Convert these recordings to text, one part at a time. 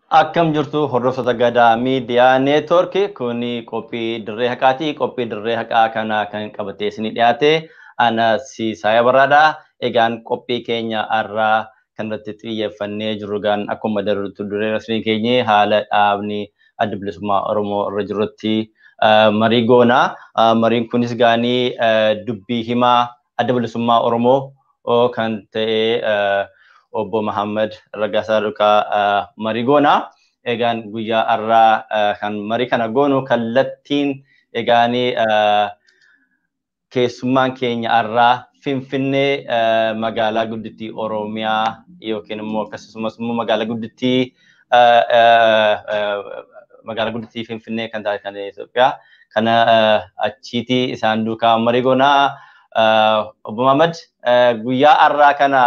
Akkam jirtu hordoftoota Gadaa Miidiyaa Neetwoork, kuni qophii dirree haqaati. Qophii dirree haqaa kana kan qabatee isinii dhiyaate ana Siisaaya Barraadha. Egaan qophii keenya har'aa kan irratti xiyyeeffannee jirru gaan akkuma darbutti duree rasmii keenye haala dhaabni Adda Bilisummaa Oromoo irra jirutti marii goona. Mariin kunis gaanii dubbii himaa Adda Bilisummaa Oromoo kan ta'e obbo Mahammad Raggaasaa Duukaa marii goona. Egaan guyyaa har'aa kan marii kana goonu kallattiin egaan keessummaan keenya har'aa Finfinnee magaalaa guddittii Oromiyaa yookiin immoo akkasumas immoo magaalaa guddittii Finfinnee kan taate kan Itoophiyaa kana achiitii isaan duukaa marii goonaa. Obbo Mahammad, guyyaa har'aa kana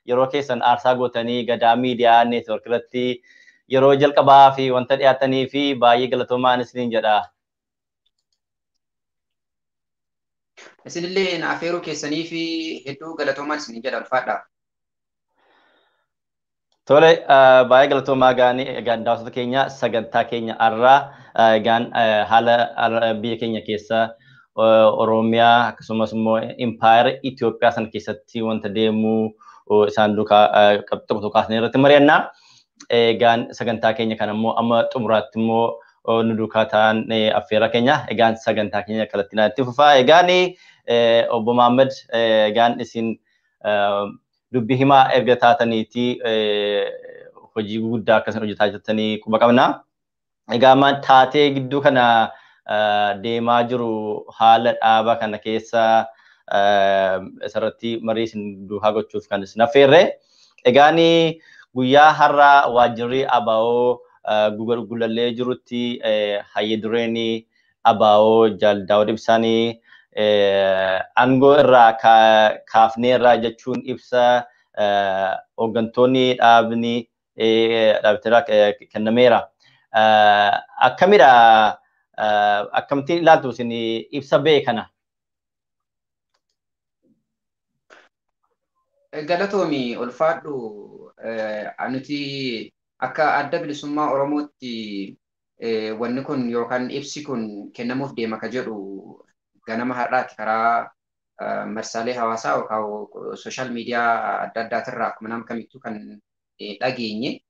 yeroo keessan aarsaa gootanii Gadaa Miidiyaa Neetwoork irratti yeroo jalqabaa fi wanta dhiyaatanii fi baay'ee galatoomaan isiniin jedha. Isinillee na afeeruu keessanii fi hedduu galatoomaan isiniin jedha, ulfaadha. Tole, baay'ee galatoomaa. Gaanii egaan daawwattoota keenya, sagantaa keenya har'aa egaan haala biyya keenya keessa Oromiyaa akkasumas immoo impaayera Itoophiyaa sana keessatti wanta deemu isaan duukaa qabxii tokko kaasnee irratti mari'anna. Egaan sagantaa keenya kana immoo amma xumuraatti immoo nu duukaa ta'an affeera keenya. Egaan sagantaa keenya kallattiin itti fufaa. Egaan obbo Mahammad, egaan isin dubbii himaa erga taataniiti hojii guddaa akkasin hojjetaa jirtanii quba qabna. Egaa amma taatee gidduu kana deemaa jiru haala dhaaba kana keessa isarratti marii isin duukaa gochuuf kan isin affeerre. Egaan guyyaa har'aa waajjirri ABO Gullallee jirutti hayya dureen ABO Jaal Daawud Ibsaanii aangoo irraa kaafneerraa jechuun ibsa hooggantoonni dhaabni dhaabbitirraa kennameera. Akkamidha, akkamittiin ilaaltu isin ibsa ba'e kana? Galatoomi, ulfaadhu. Nuti akka Adda Bilisummaa Oromootti wanni kun yookaan ibsi kun kennamuuf deema ka jedhu ganama har'aati karaa marsaalee hawaasaa yookaan social media adda addaatirraa akkuma nama kamittuu kan dhageenye.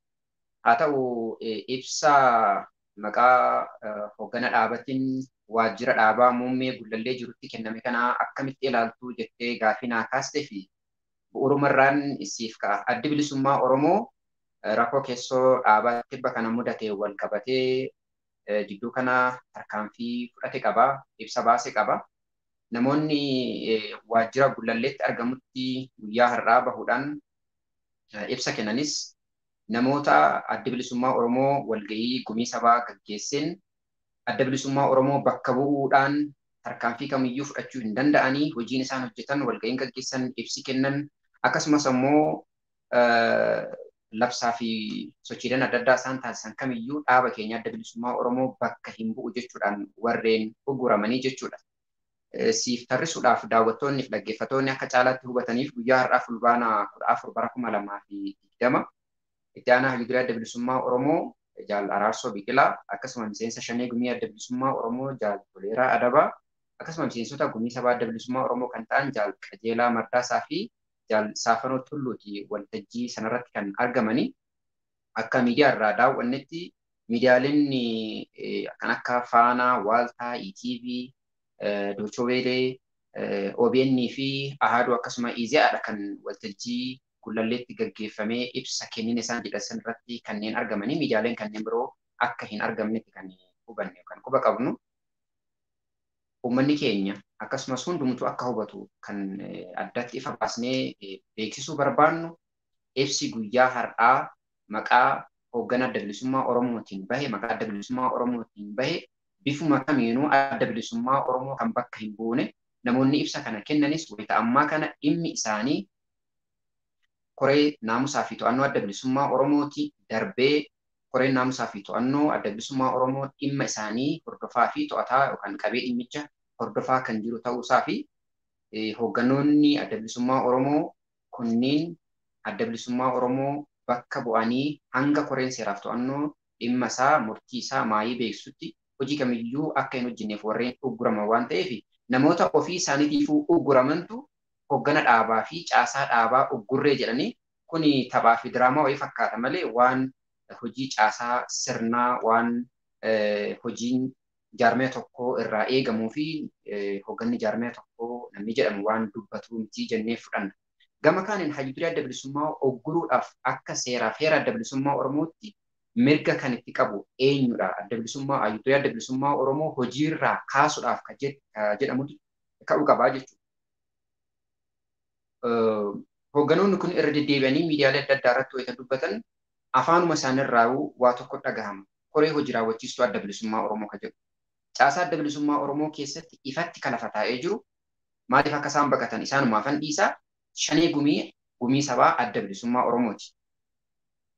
Haa ta'u, ibsa maqaa hooggana dhaabatiin waajjira dhaabaa muummee Gullallee jirutti kenname kana akkamitti ilaaltu jettee gaafii naa kaastee fi bu'uurumarraan siif ka'a. Addi Bilisummaa Oromoo rakkoo keessoo dhaabaa tibba kana mudate wal qabatee jidduu kana tarkaanfii fudhate qaba, ibsa baase qaba. Namoonni waajjira Gullalleetti argamutti guyyaa har'aa bahuudhaan ibsa kennanis namoota Addi Bilisummaa Oromoo walgahii gumii sabaa gaggeesseen Adda Bilisummaa Oromoo bakka bu'uudhaan tarkaanfii kamiyyuu fudhachuu hin danda'anii, hojiin isaan hojjetan, walgahiin gaggeessan, ibsi kennan, akkasumas ammoo labsaa fi sochiileen adda addaa isaan taasisan kamiyyuu dhaaba keenya Adda Bilisummaa Oromoo bakka hin bu'u jechuudhaan warreen uguramanii jechuudha. Siif tarrisuudhaaf, daawwattoonni fi dhaggeeffattoonni akka caalaatti hubataniif, guyyaa har'aa Fulbaana 14 bara 2020 itti aanaa hayyuu Adda Bilisummaa Oromoo Jaal Araarsoo Biqilaa, akkasuma miseensa shanee gumii Adda Bilisummaa Oromoo Jaal Toleeraa Adabaa, akkasuma miseensota gumii sabaa Adda Bilisummaa Oromoo kan ta'an Jaal Qajeelaa Mardaasaa fi Jaal Saafanoo Tulluuti waltajjii sanarratti kan argamanii. Akka miidiyaa irraa daawwannetti miidiyaaleen kan akka Faanaa, Waaltaa, ETV, Doochoweelee, OBN fi Ahaduu akkasuma EZAadha kan waltajjii Gullalleetti gaggeeffamee ibsa kennina isaan jedhan irratti kanneen argamanii. Miidiyaaleen kanneen biroo akka hin argamnetti kan hubanne, kan quba qabnu. Uummanni keenya akkasumas hundumtuu akka hubatu kan addatti ifa baasnee beeksisuu barbaannu, ibsi guyyaa har'aa maqaa hooggana Adda Bilisummaa Oromootiin bahe, maqaa Adda Bilisummaa Oromootiin bahe, bifuma kamiinuu Adda Bilisummaa Oromoo kan bakka hin buune, namoonni ibsa kana kennanis wayita ammaa kana dhimmi isaanii koree naamusaa fi to'annoo Adda Bilisummaa Oromooti darbee, koreen naamusaa fi to'annoo Adda Bilisummaa Oromoo dhimma isaanii hordofaa fi to'ataa yookaan qabee dhimmicha hordofaa kan jiru ta'uusaa fi hoogganoonni Adda Bilisummaa Oromoo kunniin Adda Bilisummaa Oromoo bakka bu'anii hanga koreen seeraaf to'annoo dhimma isaa murtii isaa maayii beeksisutti hojii kamiyyuu akka hin hojjenneef warreen ugguraman waan ta'eef namoota ofii isaaniitiifuu ugguramantu hoggana dhaabaa fi caasaa dhaabaa uggurree jedhanii kun taphaa fi diraamaa wayii fakkaata malee waan hojii caasaa sirnaa waan hojiin jaarmee tokko irraa eegamuu fi hogganni jaarmee tokko namni jedhamu waan dubbatu miti jennee fudhanna. Gama kaaniin hayyu duree adda bilisummaa ugguruudhaaf akka seeraaf heera adda bilisummaa Oromootti mirga kan itti qabu eenyudha? Adda bilisummaa hayyu duree adda bilisummaa Oromoo hojiirraa kaasuudhaaf kan jedhamutu ka'uu qabaa jechuudha. Hogganoonni kun irra deddeebi'anii miidiyaalee adda addaa irratti wayita dubbatan afaanuma isaaniirraa waa tokko dhagahama. Koree hojii raawwachiistuu adda bilisummaa Oromoo kan jedhu. Caasaa adda bilisummaa Oromoo keessatti ifatti kan lafa taa'ee jiru maaliif akka isaan baqatan isaanumaafan dhiisaa shanee gumii sabaa adda bilisummaa Oromooti.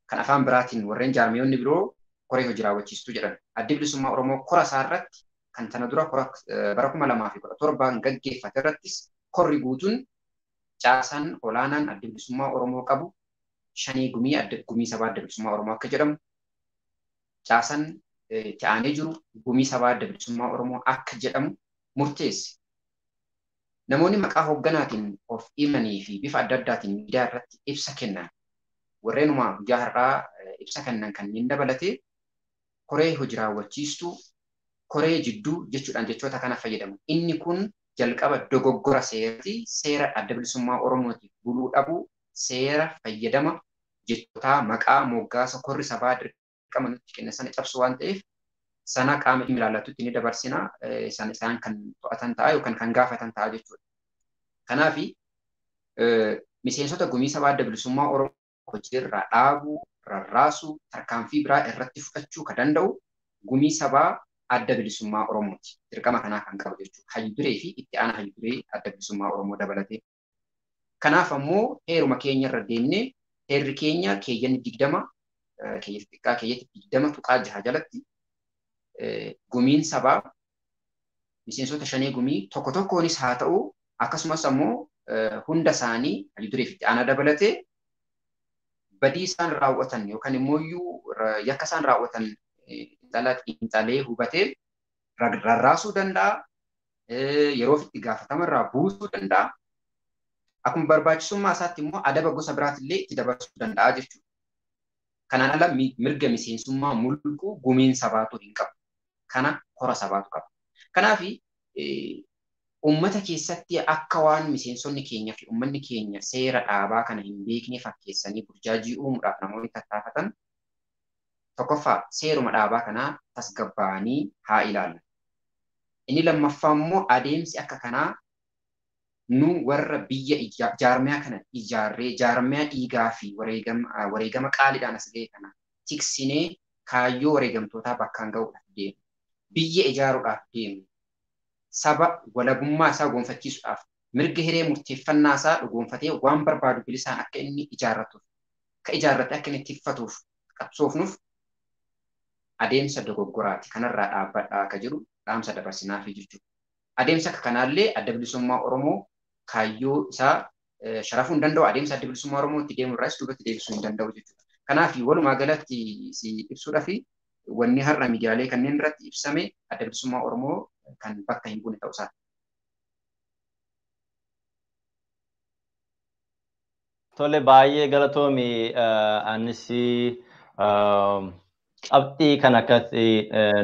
Kan afaan biraatiin warreen jaarmiyoonni biroo koree hojii raawwachiistuu jedhan. Addi bilisummaa Oromoo kora isaa irratti kan tana dura bara 2017 gaggeeffate irrattis korri guutuun caasaan olaanaan adda bilisummaa Oromoo qabu shanee gumii sabaa adda bilisummaa Oromoo akka jedhamu caasaan itti aanee jiru gumii sabaa adda bilisummaa Oromoo akka jedhamu murteesse. Namoonni maqaa hoogganaatiin of himanii fi bifa adda addaatiin miidiyaa irratti ibsa kennan warreenuma guyyaa har'aa ibsa kennan kanneen dabalatee koree hojii raawwachiistuu koree jidduu jechuudhaan jechoota kana fayyadamu. Inni kun jalqaba dogoggora seeraati. Seera adda bilisummaa Oromootiif buluu dhabuu, seera fayyadama jechootaa maqaa moggaasa korri sabaa dirqama nutti kenne sana cabsu waan ta'eef sana qaama dhimmi ilaallatutti ni dabarsina. Isaan kan to'atan ta'a yookaan kan gaafatan ta'a jechuudha. Kanaaf miseensota gumii sabaa adda bilisummaa Oromoo hojiirraa dhaabuu, rarraasuu, tarkaanfii biraa irratti fudhachuu kan danda'u gumii sabaa adda bilisummaa Oromooti. Dirqama kanaa kan qabu jechuudha. Hayyu duree fi itti aanaa hayyu duree adda bilisummaa Oromoo dabalatee. Kanaaf ammoo heeruma keenya irra deemnee heerri keenya keeyyanni 20 keeyyata xiqqaa keeyyata 20.6 jalatti gumiin sabaa miseensota shanee gumii tokko tokkoonis haa ta'u akkasumas ammoo hunda isaanii hayyu duree fi itti aanaa dabalatee badii isaan raawwatan yookaan immoo yakka isaan raawwatan xiinxalee hubatee rarraasuu danda'a, yeroo itti gaafatama irraa buusuu danda'a. Akkuma barbaachisummaa isaatti immoo adaba gosa biraatillee itti dabarsuu danda'a jechuudha. Kanaan ala mirga miseensummaa mulquu gumiin sabaatu hin qabu. Kana kora sabaatu qaba. Kanaaf uummata keessatti akka waan miseensonni keenya fi uummanni keenya seera dhaabaa kana hin beekne fakkeessanii burjaajii uumuudhaaf namoonni tattaafatan tokkoffaa seeruma dhaabaa kanaa tasgabbaa'anii haa ilaallu. Inni lammaffaa immoo adeemsi akka kanaa nu warra biyya jaarmiyaa kana ijaarree jaarmiyaa dhiigaa fi wareegama qaaliidhaan as ga'e kana tiksinee kaayyoo wareegamtootaa bakkaan ga'uudhaaf deemu. Biyya ijaaruudhaaf deemu. Saba walabummaa isaa gonfachiisuudhaaf mirga hiree murteeffannaa isaa dhugoonfatee waan barbaadu bilisaan akka inni ijaarratuuf akka ijaarrate akka inni tikfatuuf qabsoofnuuf adeemsa dogoggoraati. Kanarraa dhaabbadhaa akka jiru dhaamsa dabarsinaafi jechuudha. Adeemsa akka kanaallee adda bilisummaa Oromoo kaayyoo isaa sharafuu hin danda'u. Adeemsa adda bilisummaa Oromoo itti deemu irraas duubatti deebisuu hin danda'u jechuudha. Kanaaf walumaa galatti si ibsuudhaaf wanni har'a miidiyaalee kanneen irratti ibsame adda bilisummaa Oromoo kan bakka hin buune ta'uu isaati. Tole baay'ee galatoomi anis qabxii kan akkatti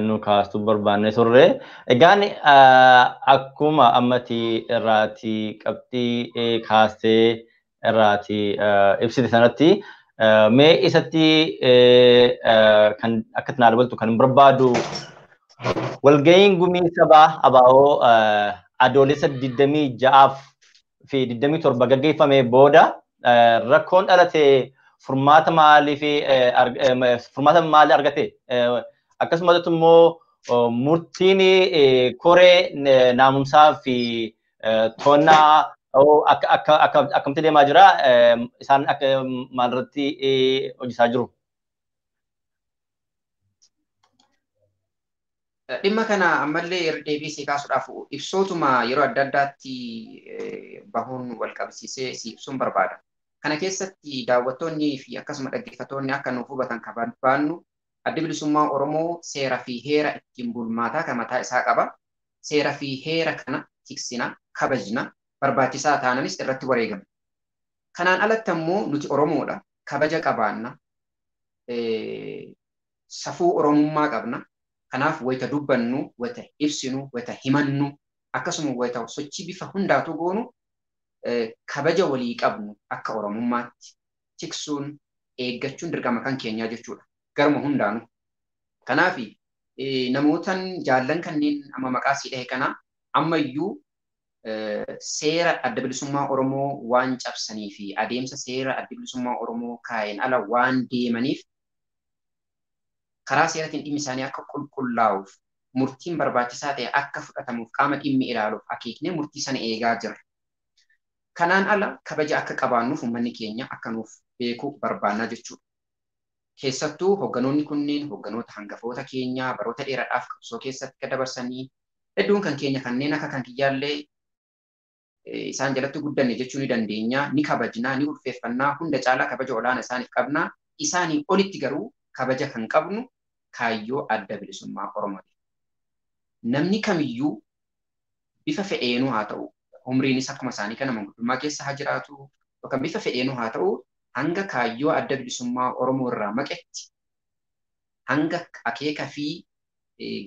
nu kaastuu barbaanne turre. Egaan akkuma ammati irraati qabxii kaastee irraati ibsite sanatti mee isatti kan akkatti naa dabaltu kan barbaadu walga'iin gumii sabaa ABO adoolessa 26 fi 27 gaggeeffame booda rakkoon dhalate furmaata maalii fi furmaata maalii argate akkasumas immoo murtiin koree naamusaa fi to'annaa akkamitti deemaa jira isaan akka maalirratti hojjetaa jiru. Dhimma kana ammallee irra deebiisee si kaasuudhaaf ibsootuma yeroo adda addaatti bahuun wal qabsiisee si ibsuun barbaada. Kana keessatti daawwattoonni fi akkasuma dhaggeeffattoonni akka nuuf hubatan kan barbaannu Addi Bilisummaa Oromoo seera fi heera ittiin bulmaataa kan mataa isaa qaba. Seera fi heera kana tiksina, kabajna, barbaachisaa taananis irratti wareegamna. Kanaan alatti ammoo nuti Oromoodha. Kabaja qabaanna. Safuu Oromummaa qabna. Kanaaf wayita dubbannu, wayita ibsinu, wayita himannu, akkasuma wayita sochii bifa hundaatu goonu kabaja walii qabnu akka Oromummaatti tiksuun eeggachuun dirqama kan keenyaa jechuudha. Garuma hundaanu. Kanaaf namootan jaallan kanneen amma maqaa sii dhahe kana ammayyuu seera Adda Bilisummaa Oromoo waan cabsanii fi adeemsa seera Adda Bilisummaa Oromoo kaa'een ala waan deemaniif karaa seeratiin dhimmi isaanii akka qulqullaa'uuf murtiin barbaachisaa ta'e akka fudhatamuuf qaama dhimmi ilaaluuf akeeknee murtii sana eegaa jirra. Kanaan ala kabaja akka qabaannuuf uummanni keenya akka nuuf beekuu barbaannaa jechuudha. Keessattuu hogganoonni kunneen hogganoota hangafoota keenyaa baroota dheeraadhaaf qabsoo keessatti akka dabarsanii hedduun kan keenya kanneen akka kan kiyyaallee isaan jalatti guddanne jechuu ni dandeenya, ni kabajnaa, ni ulfeeffannaa, hunda caalaa kabaja olaanaa isaaniif qabnaa. Isaanii olitti garuu kabaja kan qabnu kaayyoo Adda Bilisummaa Oromooti. Namni kamiyyuu bifa fedheenuu haa ta'u, umriinis akkuma isaanii kana manguddummaa keessa haa jiraatu, yookaan bifa fedheenuu haa ta'u, hanga kaayyoo Adda Bilisummaa Oromoo irraa maqetti, hanga akeeka fi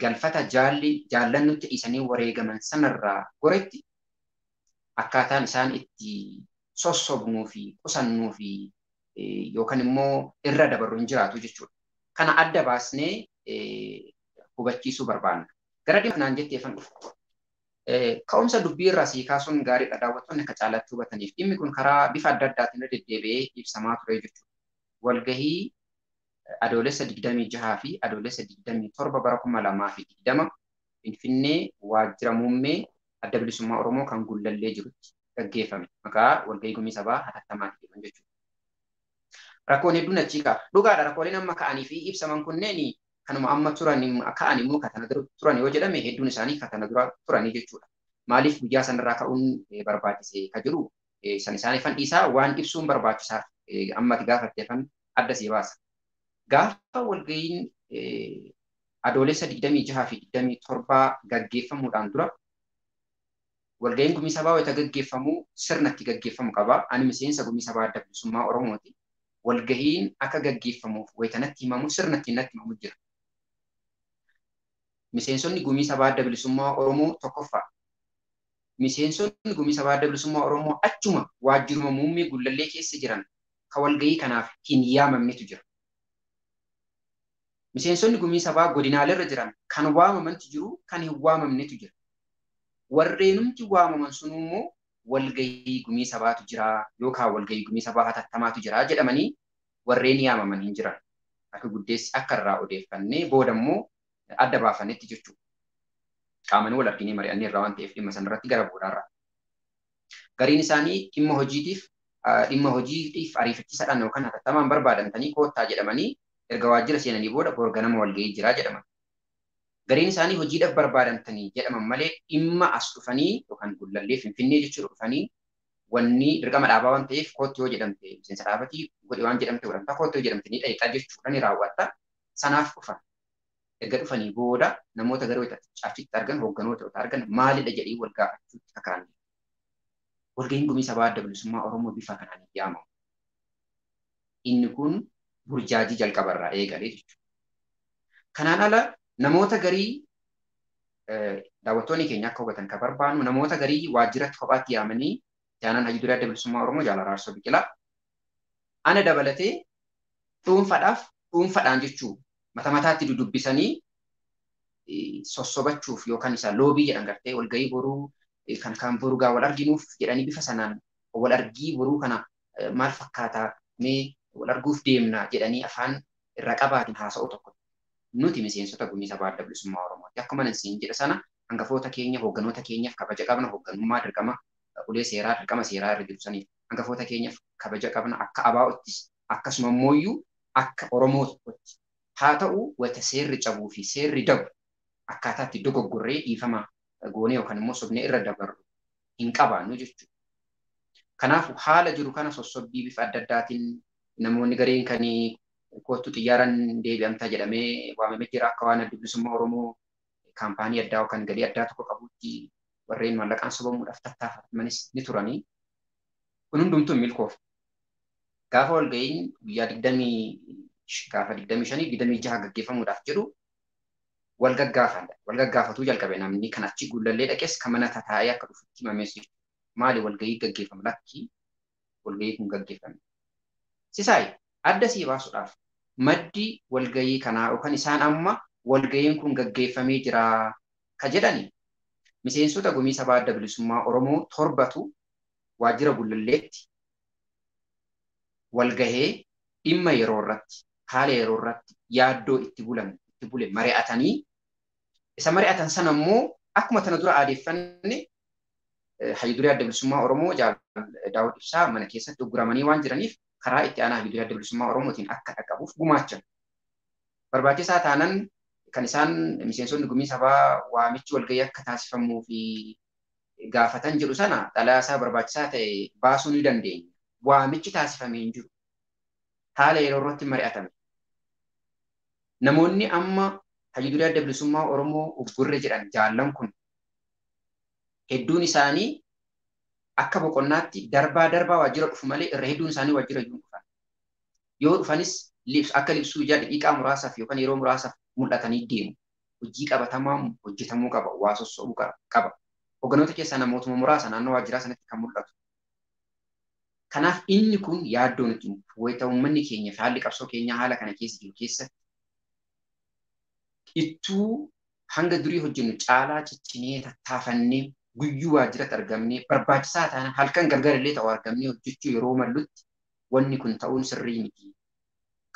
galfata jaallan nutti dhiisanii wareegaman sanarraa goretti akkaataan isaan itti sossobnuu fi qusannuu fi yookaan immoo irra dabarru hin jiraatu jechuudha. Kana adda baasnee hubachiisuu barbaanna. Gara dhimma kanaan jetteefan dhufu. Ka'umsa dubbii irraa sii kaasuun gaariidha daawwattoonni akka caalaatti hubataniif. Dhimmi kun karaa bifa adda addaatiin irra deddeebi'ee ibsamaa ture jechuudha. Walgahii Adoolessa 26 fi Adoolessa 27 bara 2020 Finfinnee waajjira muummee Adda Bilisummaa Oromoo kan Gullallee jirutti gaggeeffame. Maqaa walgahii gumii sabaa hatattamaati jedhamu jechuudha. Rakkoon hedduun achii ka'a. Dhugaadha rakkooleen amma ka'anii fi ibsaman kunneen kanuma amma turan ka'an immoo katana dura turan yoo jedhame hedduun isaanii katana dura turanii jechuudha. Maaliif guyyaa sanarraa ka'uun barbaachise ka jiru san isaaniifan dhiisaa waan ibsuun barbaachisaa ammati gaafatteefan adda sii baasa. Gaafa walgahiin Adoolessa 26 fi 27 gaggeeffamuudhaan dura walgahiin gumii sabaa wayita gaggeeffamu sirna itti gaggeeffamu qaba. Ani miseensa gumii sabaa Adda Bilisummaa Oromooti. Walgahiin akka gaggeeffamuuf wayita natti himamu sirna ittiin natti himamu jira. Miseensonni gumii sabaa Adda Bilisummaa Oromoo tokkoffaa. Miseensonni gumii sabaa Adda Bilisummaa Oromoo achuma waajjiruma muummee Gullallee keessa jiran ka walgahii kanaaf hin yaamamnetu jira. Miseensonni gumii sabaa godinaalee jiran kan waamamantu jiru kan hin waamamnetu jira. Warreenumti waamaman sun immoo walgahii gumii sabaatu jira yookaan walgahii gumii sabaa hatattamaatu jira jedhamanii warreen yaamaman hin jiran. Akka guddeessi akka irraa odeeffannee booda immoo adda baafannetti jechuudha. Qaamaan wal arginee mari'annee irraa waan ta'eef dhimma sanarratti gara boodaarra. Gariin isaanii dhimma hojiitiif ariifachiisaadhaan yookaan hatattamaan barbaadamtanii koottaa jedhamanii erga waajjira seenanii booda borganama walgahii jira jedhaman. Gariin isaanii hojiidhaaf barbaadamtanii jedhaman malee dhimma as dhufanii yookaan Gullallee Finfinnee jechuudha dhufanii wanni dirqama dhaabaa waan ta'eef kootti yoo jedhamte miseensa dhaabatii godhi waan jedhamte godhamta kootti yoo jedhamte ni dhayixa jechuudha ni raawwatta sanaaf dhufan. Erga dhufanii booda namoota garuu achitti argan hoogganoota yoo argan maalidha jedhii wal gaafachuutti kaka'an. Walgahiin gumii sabaa Adda Bilisummaa Oromoo bifa kanaan hin yaamamu. Inni kun burjaajii jalqabarraa eegalee jechuudha. Kanaan ala namoota garii daawwattoonni keenya akka hubatan kan barbaannu namoota garii waajjiratti kophaatti yaamanii jaanaan Hayyuu Duree Adda Bilisummaa Oromoo Jaal Araarsoo Biqilaa ana dabalatee dhuunfaadhaan jechuu mata mataatti dudubbisanii sossobachuuf yookaan isa loobii jedhan gartee walgahii boruu kan kaan boruu gaa wal arginuuf jedhanii bifa sanaan wal argii boruu kana maal fakkaataa mee wal arguuf deemna jedhanii afaan irra qabaatiin haasa'u tokko. Nuti miseensota gumii sabaa Adda Bilisummaa Oromooti. Akkuma nan jedha sana hangafoota keenya hoogganoota keenyaaf kabaja qabna hoogganummaa dirqama ulee seeraa dirqama seeraa irra jiru saniif hangafoota keenyaaf kabaja qabna akka abaa'ottis akkasuma immoo akka Oromoo tokkotti. Haa ta'u wayita seerri cabuu fi seerri dabu akkaataa itti dogoggorree dhiifama goonee yookaan immoo sobnee irra dabarru hin qabaannu jechuudha. Kanaafuu haala jiru kana sossobbii bifa adda addaatiin namoonni gareen kan Kottu xiyyaaraan deebi'amtaa jedhamee waamamee jira akka waan adda bilisummaa Oromoo kaampaanii addaa yookaan galii addaa tokko qabutti warreen mallaqaan sobamuudhaaf tattaafamanis ni turanii. Kun hundumtuu hin milkoofne. Gaafa walga'iin guyyaa 25 26 gaggeeffamuudhaaf jedhu wal gaggaafatuu jalqabe namni kan achi Gullallee dhaqes kan mana tataa'ee akka dhufutti himamees jechuudha. Maali walga'ii gaggeeffamu lakkii walga'ii kun gaggeeffame. Sisaay adda sii baasuudhaaf maddi walga'ii kanaa yookaan isaan amma walga'iin kun gaggeeffamee jira ka jedhani miseensota gumii sabaa adda bilisummaa Oromoo 7tu waajjira Gullalleetti walgahee dhimma yeroo irratti haala yeroo irratti yaaddoo itti bule mari'atanii isa mari'atan sana immoo akkuma tana dura aadeeffanne hayyudurii adda bilisummaa Oromoo Daawud Ibsaa mana keessatti ugguramanii waan jiraniif karaa itti aanaa hayyudurii adda bilisummaa Oromootiin akka dhaqqabuuf gumaachan. Barbaachisaa taanan kan isaan miseensonni gumii sabaa waamichi walgahii akka taasifamuu fi gaafatan jedhu sana xalayaa isaa barbaachisaa ta'e baasuu ni dandeenya. Waamichi taasifamee hin jiru. Haala yeroo irratti mari'atame. Namoonni amma hayyudurii adda bilisummaa Oromoo uggurre jedhan jaallan kun hedduun isaanii akka boqonnaatti darbaa darbaa waajjira dhufu malee irra hedduun isaanii waajjira iyyuu dhufan. Yoo dhufanis akka libsuu ijaa daqiiqaa muraasaaf yookaan yeroo muraasaaf mul'atanii deemu. Hojii qabatamaa hojjetamuu qaba, waa sosso'uu qaba. Hogganoota keessaa namootuma muraasa naannoo waajjiraa sanatti kan mul'atu. Kanaaf inni kun yaaddoo nuti wayita uummanni keenya fi haalli qabsoo keenyaa haala kana keessa jiru keessatti ittuu hanga durii hojjennu caalaa ciccinee tattaafannee guyyuu waajjiratti argamnee barbaachisaa taanaan halkan gargar illee ta'u argamnee hojjechuu yeroo mallutti wanni kun ta'uun sirrii miti.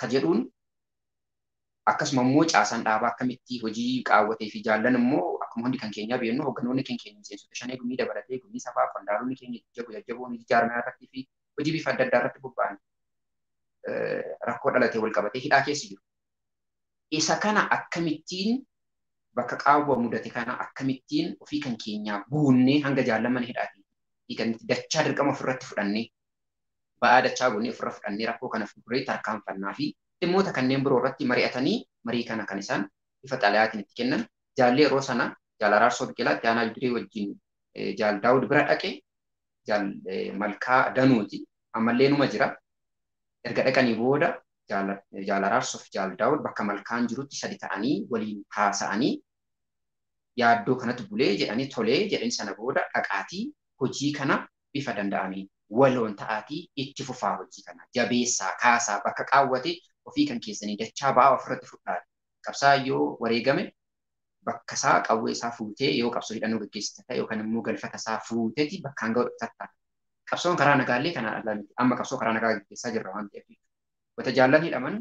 Ka jedhuun akkasuma immoo caasaan dhaabaa akkamitti hojii qaawwatee fi jaallan immoo akkuma hundi kan keenyaa beeknu hogganoonni kan keenya miseensota shanee gumii dabalatee gumii sabaa qondaalonni keenya jajjaboon hojii jaarmaa irratti fi hojii bifa adda addaa irratti bobba'an rakkoo dhalatee wal qabatee hidhaa keessa jiru. Isa kana akkamittiin bakka qaawwa mudate kana akkamittiin ofii kan keenyaa guunnee hanga jaallaman hidhaatii hiikanitti dachaa dirqama ofirratti fudhannee ba'aa dachaa goonee ofirra fudhannee rakkoo kana fuulduree tarkaanfannaa fi dhimmoota kanneen biroo irratti mari'atanii marii kana kan isaan bifa xalayaatiin itti kennan jaallee yeroo sana jaal Araarsoo Biqilaa itti aanaa duree wajjin jaal Daawud bira dhaqe jaal Malkaa Danuuti ammallee numa jira. Erga dhaqanii booda jaal Araarsoo fi jaal Daawud bakka Malkaan jirutti sadi ta'anii waliin haasa'anii yaaddoo kanatti bulee jedhanii tolee jedhanii sana booda dhaqaatii hojii kana bifa danda'ameen waloon ta'aatii itti fufaa hojii kana jabeessaa kaasaa bakka qaawwate ofii kan keessanii dachaa ba'aa ofirratti fudhaa. Qabsaa yoo wareegame bakka isaa qawwee isaa fuutee yoo qabsoo hidhannoo gaggeessite ta'e yookaan immoo galfata isaa fuuteeti bakka hanga tattaata. Qabsoon karaa nagaallee kanaan ala miti. Amma qabsoo karaa nagaa gaggeessaa jirra waan ta'eef. Wata jaallan hidhaman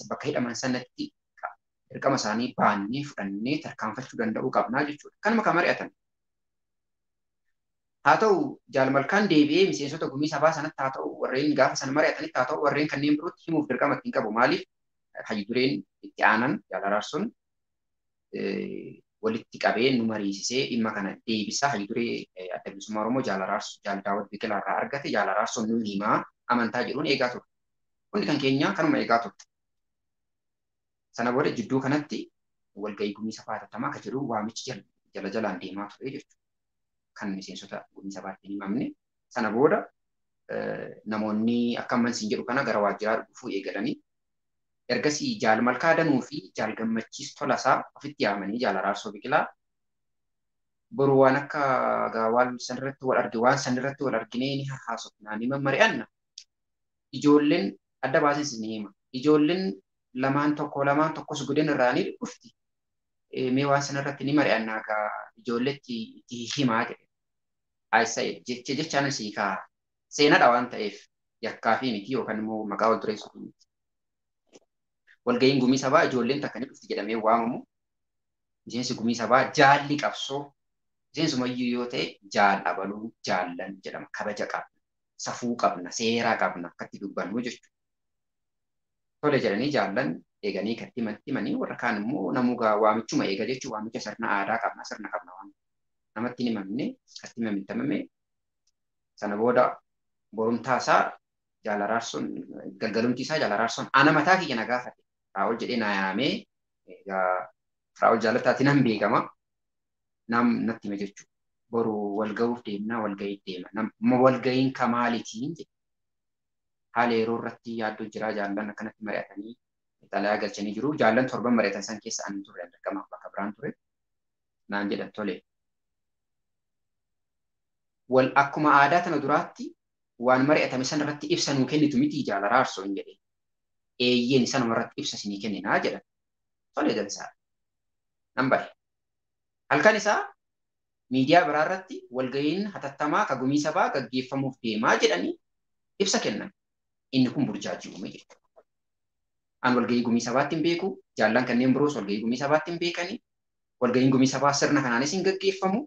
bakka hidhaman sanatti dirqama isaanii baannee fudhannee tarkaanfachuu danda'uu qabnaa jechuudha. Kanuma kan mari'atan. Haa ta'u jaal Malkaan deebi'ee miseensota gumii sabaa sanatti haa ta'u warreen gaafa sana mari'atanitti haa ta'u warreen kanneen birootti himuuf dirqama ittiin qabu. Maaliif hayyu dureen itti aanan jaal Araarsoon walitti qabee nu mariisisee dhimma kana deebisaa hayyu duree adda bilisummaa Oromoo jaal Araarsoo jaal Daawud Biqilaa irraa argate jaal Araarsoon nu himaa amantaa jedhuun eegaa ture. Hundi kan keenyaa kanuma eegaa ture. Sana booda jidduu kanatti walgahii gumii sabaa hatattamaa akka jedhu waamichi jala jalaan deemaa ture jechuudha. Kan miseensota gumii sabaatti hin himamne. Sana booda namoonni akka amman siin jedhu kana gara waajjiraa dhufuu eegalanii ergasii jaal Malkaa Danuu fi jaal Gammachiis Tolasaa ofitti yaamanii jaal Araarsoo Biqilaa boru waan akka waan sanirratti wal arge waan sanirratti wal arginee ni haasofnaa ni mammari'anna. Ijoolleen adda baasee ni hima. Ijoolleen lamaan tokkos godina irraa ni dhufti. Mee waan sanarratti ni mari'annaa gaa ijoolletti itti himaa jedhe. Ayisa jechaan asii kaa seenadha waan ta'eef yakkaa fi miti yookaan immoo maqaa wal dureessuuf miti. Walga'iin gumii sabaa ijoolleen takka ni dhufti jedhamee waamamu. Miseensi gumii sabaa jaalli qabsoo miseensumayyuu yoo ta'e jaal abaluu jaallan jedhama. Kabaja qabna, safuu qabna, seeraa qabna akkatti dubbannu jechuudha. Tole jedhanii jaallan eeganii kan himanii warra kaan immoo namugaa waamichuma eega jechuun waamicha sirna aadaa qabna sirna qabna waan namatti hin himamne akkatti himame sana booda borumtaa isaa Jaal Araarsoon galgalumti isaa Jaal Araarsoon ana mataa kiyya na gaafate. Firaa'ol jedhee na yaamee egaa Firaa'ol Jaalataatiin nan beekama. Nam natti hime jechuudha. Boru wal ga'uuf deemnaa wal ga'ii deema. Wal ga'iin ka maaliitiin jedhe. Haala yeroo irratti yaaddoo jiraa jaallan akkanatti mari'atanii xalayaa galchanii jiru. Jaallan torban mari'atan san keessa ani turre dirqamaaf bakka biraan ture. Naan jedhan tole. Wal akkuma aadaa tana duraatti waan mari'atame sana irratti ibsa nuu kennitu miti Jaal Araarsoo hin jedhe. Eeyyeen sanuma irratti ibsa isinii kenninaa jedhan. Tole dansaa. Nan bahe. Halkan isaa miidiyaa biraa irratti walga'iin hatattamaa ka gumii sabaa gaggeeffamuuf deemaa jedhanii ibsa kennan. Inni kun burjaajii uume jechuudha. An walga'ii gumii sabaatti hin beeku, jaallan kanneen biroos walga'ii gumii sabaatti hin beekani. Walga'iin gumii sabaa sirna kanaanis hin gaggeeffamu.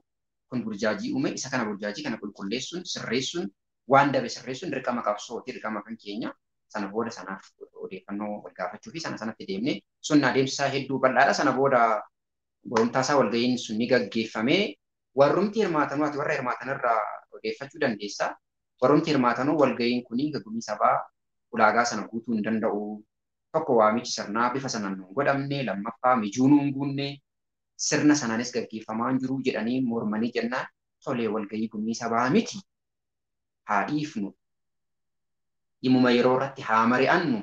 Kun burjaajii uume, isa kana burjaajii kana qulqulleessuun, sirreessuun, waan dabe sirreessuun dirqama qabsooti, dirqama kan keenya. Sana booda sanaaf odeeffannoo wal gaafachuu fi sana sanatti deemnee sun adeemsa hedduu bal'aadha. Sana booda borumtaa isaa walga'iin sun ni gaggeeffamee warrumti hirmaatanuu ati warra hirmaatan irraa odeeffachuu dandeessa. Warrumti hirmaatanuu walga'iin kuni gumii sabaa ulaagaa sana guutuu hin danda'u. Tokko waamichi sirnaa bifa sanaan hin godhamne, lammaffaa mijuu nuun guunne, sirna sanaanis gaggeeffamaa hin jiru jedhanii mormanii jennaan tolee walga'ii gumii sabaa miti. Haa dhiifnu. Dhimuma yeroo irratti haa mari'annu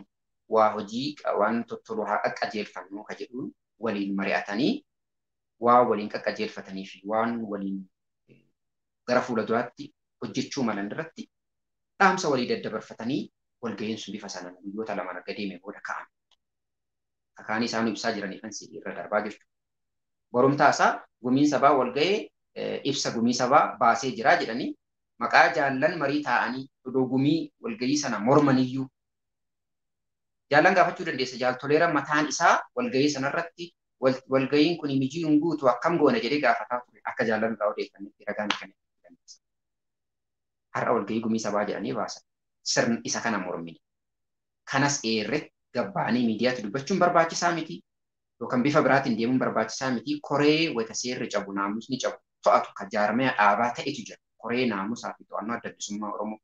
waa hojii waan tottolu haa qaqqajeelfannu ka jedhuun waliin mari'atanii waa waliin qaqqajeelfatanii fi waan waliin gara fuula duraatti hojjechuu malan irratti dhaamsa walii daddabarfatanii walga'iin sun bifa sanaan guyyoota lamaan erga deeme booda ka'an. Akaanii isaan ibsaa jiraniifan irra darbaa jechuudha. Borumtaa isaa gumiin sabaa walga'ee ibsa gumii sabaa baasee jira jedhanii maqaa jaallan marii taa'anii odoo gumii walga'ii sana mormaniyyuu jaallan gaafachuu dandeessa. Jaaltoleera mataan isaa walga'ii sanarratti walga'iin kun mijii hin guutu akkam goona jedhee gaafataa ture akka jaallan irraa odeeffannetti ragaan kan dandeessa. Har'a walga'ii gumii sabaa jedhanii baasan. Sirna isa kana mormine. Kanas eerre gabbaanii miidiyaatti dubbachuun barbaachisaa miti. Yookaan bifa biraatiin deemuun barbaachisaa miti. Koree wayita seerri cabu naamusni cabu to'atu ka jaarmaya dhaabaa ta'etu jira. Koree naamusaa fi to'annoo adda bilisummaa Oromoo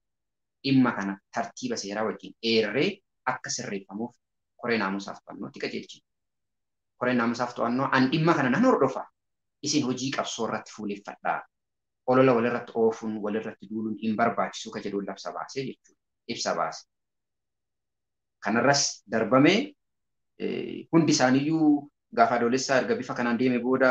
dhimma kana tartiiba seeraa wajjin eerree akka sirreeffamuuf koree naamusaaf to'annootti qajeelchina. Koree naamusaaf to'annoo an dhimma kana nan hordofa. Isin hojii qabsoo irratti fuuleffadhaa. Olola walirratti oofuun walirratti duuluun hin barbaachisu ka jedhuun labsa baasee jechuudha. Ibsa baase. Kanarras darbamee hundi isaaniiyyuu gaafa adoolessaa erga bifa kanaan deeme booda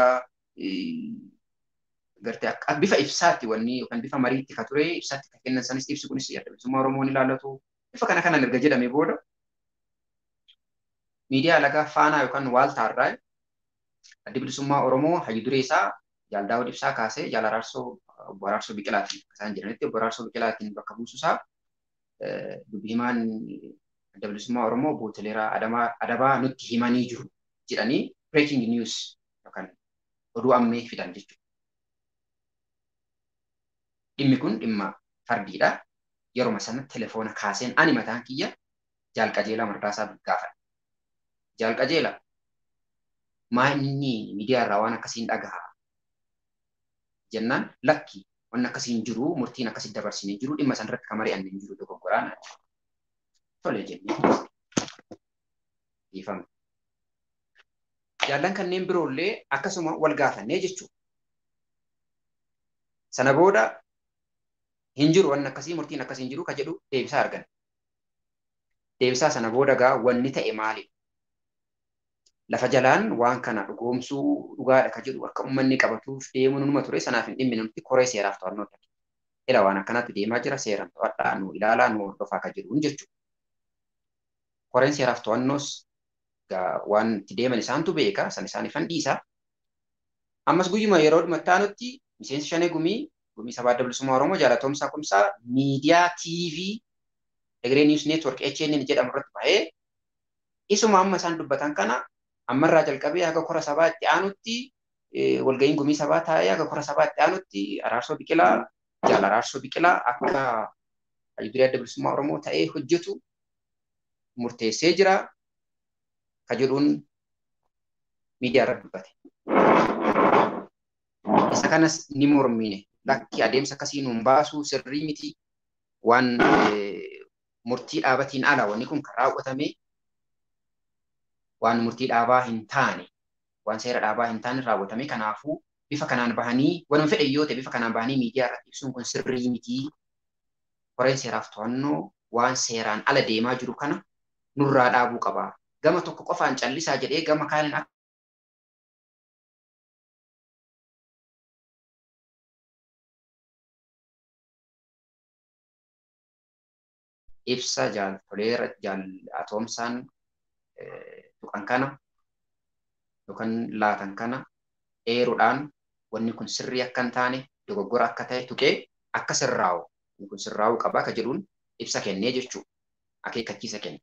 gartee akka bifa ibsaatti wanni yookaan bifa mariitti ka ture ibsaatti ka kennan sanis ibsi kunis adda bilisummaa Oromoo ni ilaallatu. Bifa kana kanaan erga jedhame booda miidiyaa alagaa Faanaa yookaan Waaltaarraa adda bilisummaa Oromoo hayyu duree isaa Jaal Daawud Ibsaa kaasee Jaal Araarsoo obbo Araarsoo Biqilaatiin akka isaan jedhanitti obbo Araarsoo Biqilaatiin bakka buusuusaa dubbi himaan adda bilisummaa Oromoo obbo Toleeraa Adabaa nutti himanii jiru jedhanii breaking news yookaan oduu ammee fidan jechuudha. Dhimmi kun dhimma fardiidha. Yeruma sana telefoona kaaseen ani mataan kiyya Jaal Qajeelaa Mardaasaa gaafadhe. Jaal Qajeelaa maa inni miidiyaa irraa waan akkasiin dhagahaa jennaan lakki waan akkasiin jiru murtiin akkasii dabarsinee jiru dhimma san irratti kan mari'anne hin jiru dogoggoraan tole jennee dhiifame. Jaallan kanneen biroollee akkasuma wal gaafannee jechuudha. Sana booda hin jiru wanni akkasii murtiin akkasii hin jiru ka jedhu deebisaa argan. Deebisaa sana booda gaa wanni ta'e maali? Lafa jalaan waan kana dhugoomsuu dhugaadha ka jedhu akka uummanni qabatuuf deemuun numa ture sanaaf hin dhimmi nuti koree seeraaf to'annoo dhaqe. Ila waan akkanatti deemaa jira seeraan to'adhaa nu ilaalaa nu hordofaa ka jedhuun jechuudha. Koreen seeraaf to'annoos waan itti deeman isaantu beeka san isaaniifan dhiisa. Ammas guyyuma yeroo dhuma itti aanutti miseensi shanee gumii gumii sabaa adda bilisummaa Oromoo Jaalatoomsaa Kumsaa miidiyaa TV Egeree News Network HNN jedhamu irratti bahee isuma amma isaan dubbatan kana ammarraa jalqabee haga kora sabaa itti aanutti walga'iin gumii sabaa taa'ee haga kora sabaa itti aanutti Araarsoo Biqilaa Jaal Araarsoo Biqilaa akka hayyuu adda bilisummaa Oromoo ta'ee hojjetu murteessee jira ka jedhuun miidiyaa irratti dubbate. Isa kanas ni mormine. Lakki adeemsa akkasii nuun baasuu sirrii miti waan Murtii dhaabatiin ala wanni kun kan raawwatame waan murtii dhaabaa hin taane, waan seera dhaabaa hin taane raawwatame. Kanaafuu bifa kanaan bahanii wanuma fedhe yoo ta'e bifa kanaan bahanii miidiyaa irratti ibsuun kun sirrii mitii. Koreen seeraaf to'annoo waan seeraan ala deemaa jiru kana nurraa dhaabuu qaba. Gama tokko qofaan callisaa jedhee gama kaaniin ibsa Jaal Toleera Jaal Atoomsaan tuqan kana yookaan laatan kana eeruudhaan wanni kun sirrii akka hin taane dogoggora akka ta'e tuqee akka sirraa'u wanni kun sirraa'uu qaba akka jedhuun ibsa kennee jechuudha. Akeekkachiisa kenne.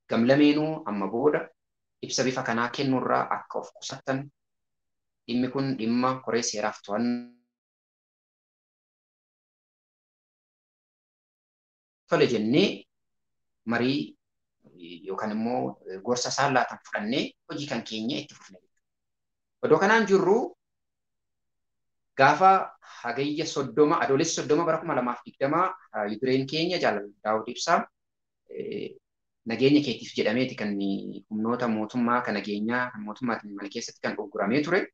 Gamlameenuu amma booda ibsa bifa kanaa kennuurraa akka of qusatan dhimmi kun dhimma koree seeraaf to'annoo tole jennee marii yookaan immoo gorsa isaan laatan fudhannee hojii kan keenya itti fufne. Odoo kanaan jirru gaafa hagayya 30 adoolessa 30 bara 2020 yudureen keenya Jaal Daawud Ibsaa nageenya keetiif jedhameeti kan humnoota mootummaa kan nageenyaa kan mootummaatiin mana keessatti kan ugguramee ture.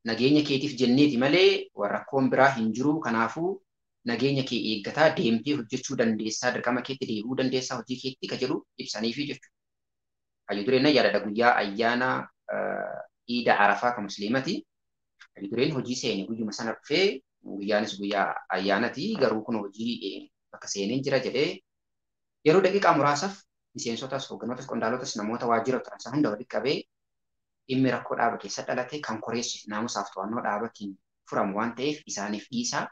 Nageenya keetiif jenneeti malee rakkoon biraa hin jiru. Kanaafuu nageenya kee eeggataa deemtee hojjechuu dandeessaa, dirqama keetti deebi'uu dandeessaa, hojii keetti ka jedhu ibsaniifi jechuudha. Hayyuu dureen yaadadha guyyaa ayyaana Iida Arafaa kan Musliimati. Hayyuu dureen hojii seene guyyuma sana dhufee guyyaanis guyyaa ayyaanati garuu kun hojii bakka seeneen jira jedhee yeroo daqiiqaa muraasaaf miseensotas, hoogganotas, qondaalotas namoota waajjira turan sana hunda walitti qabee dhimmi rakkoo dhaaba keessa dhalate kan koreessu naamusaaf to'annoo dhaabatiin furamu waan ta'eef isaaniif dhiisaa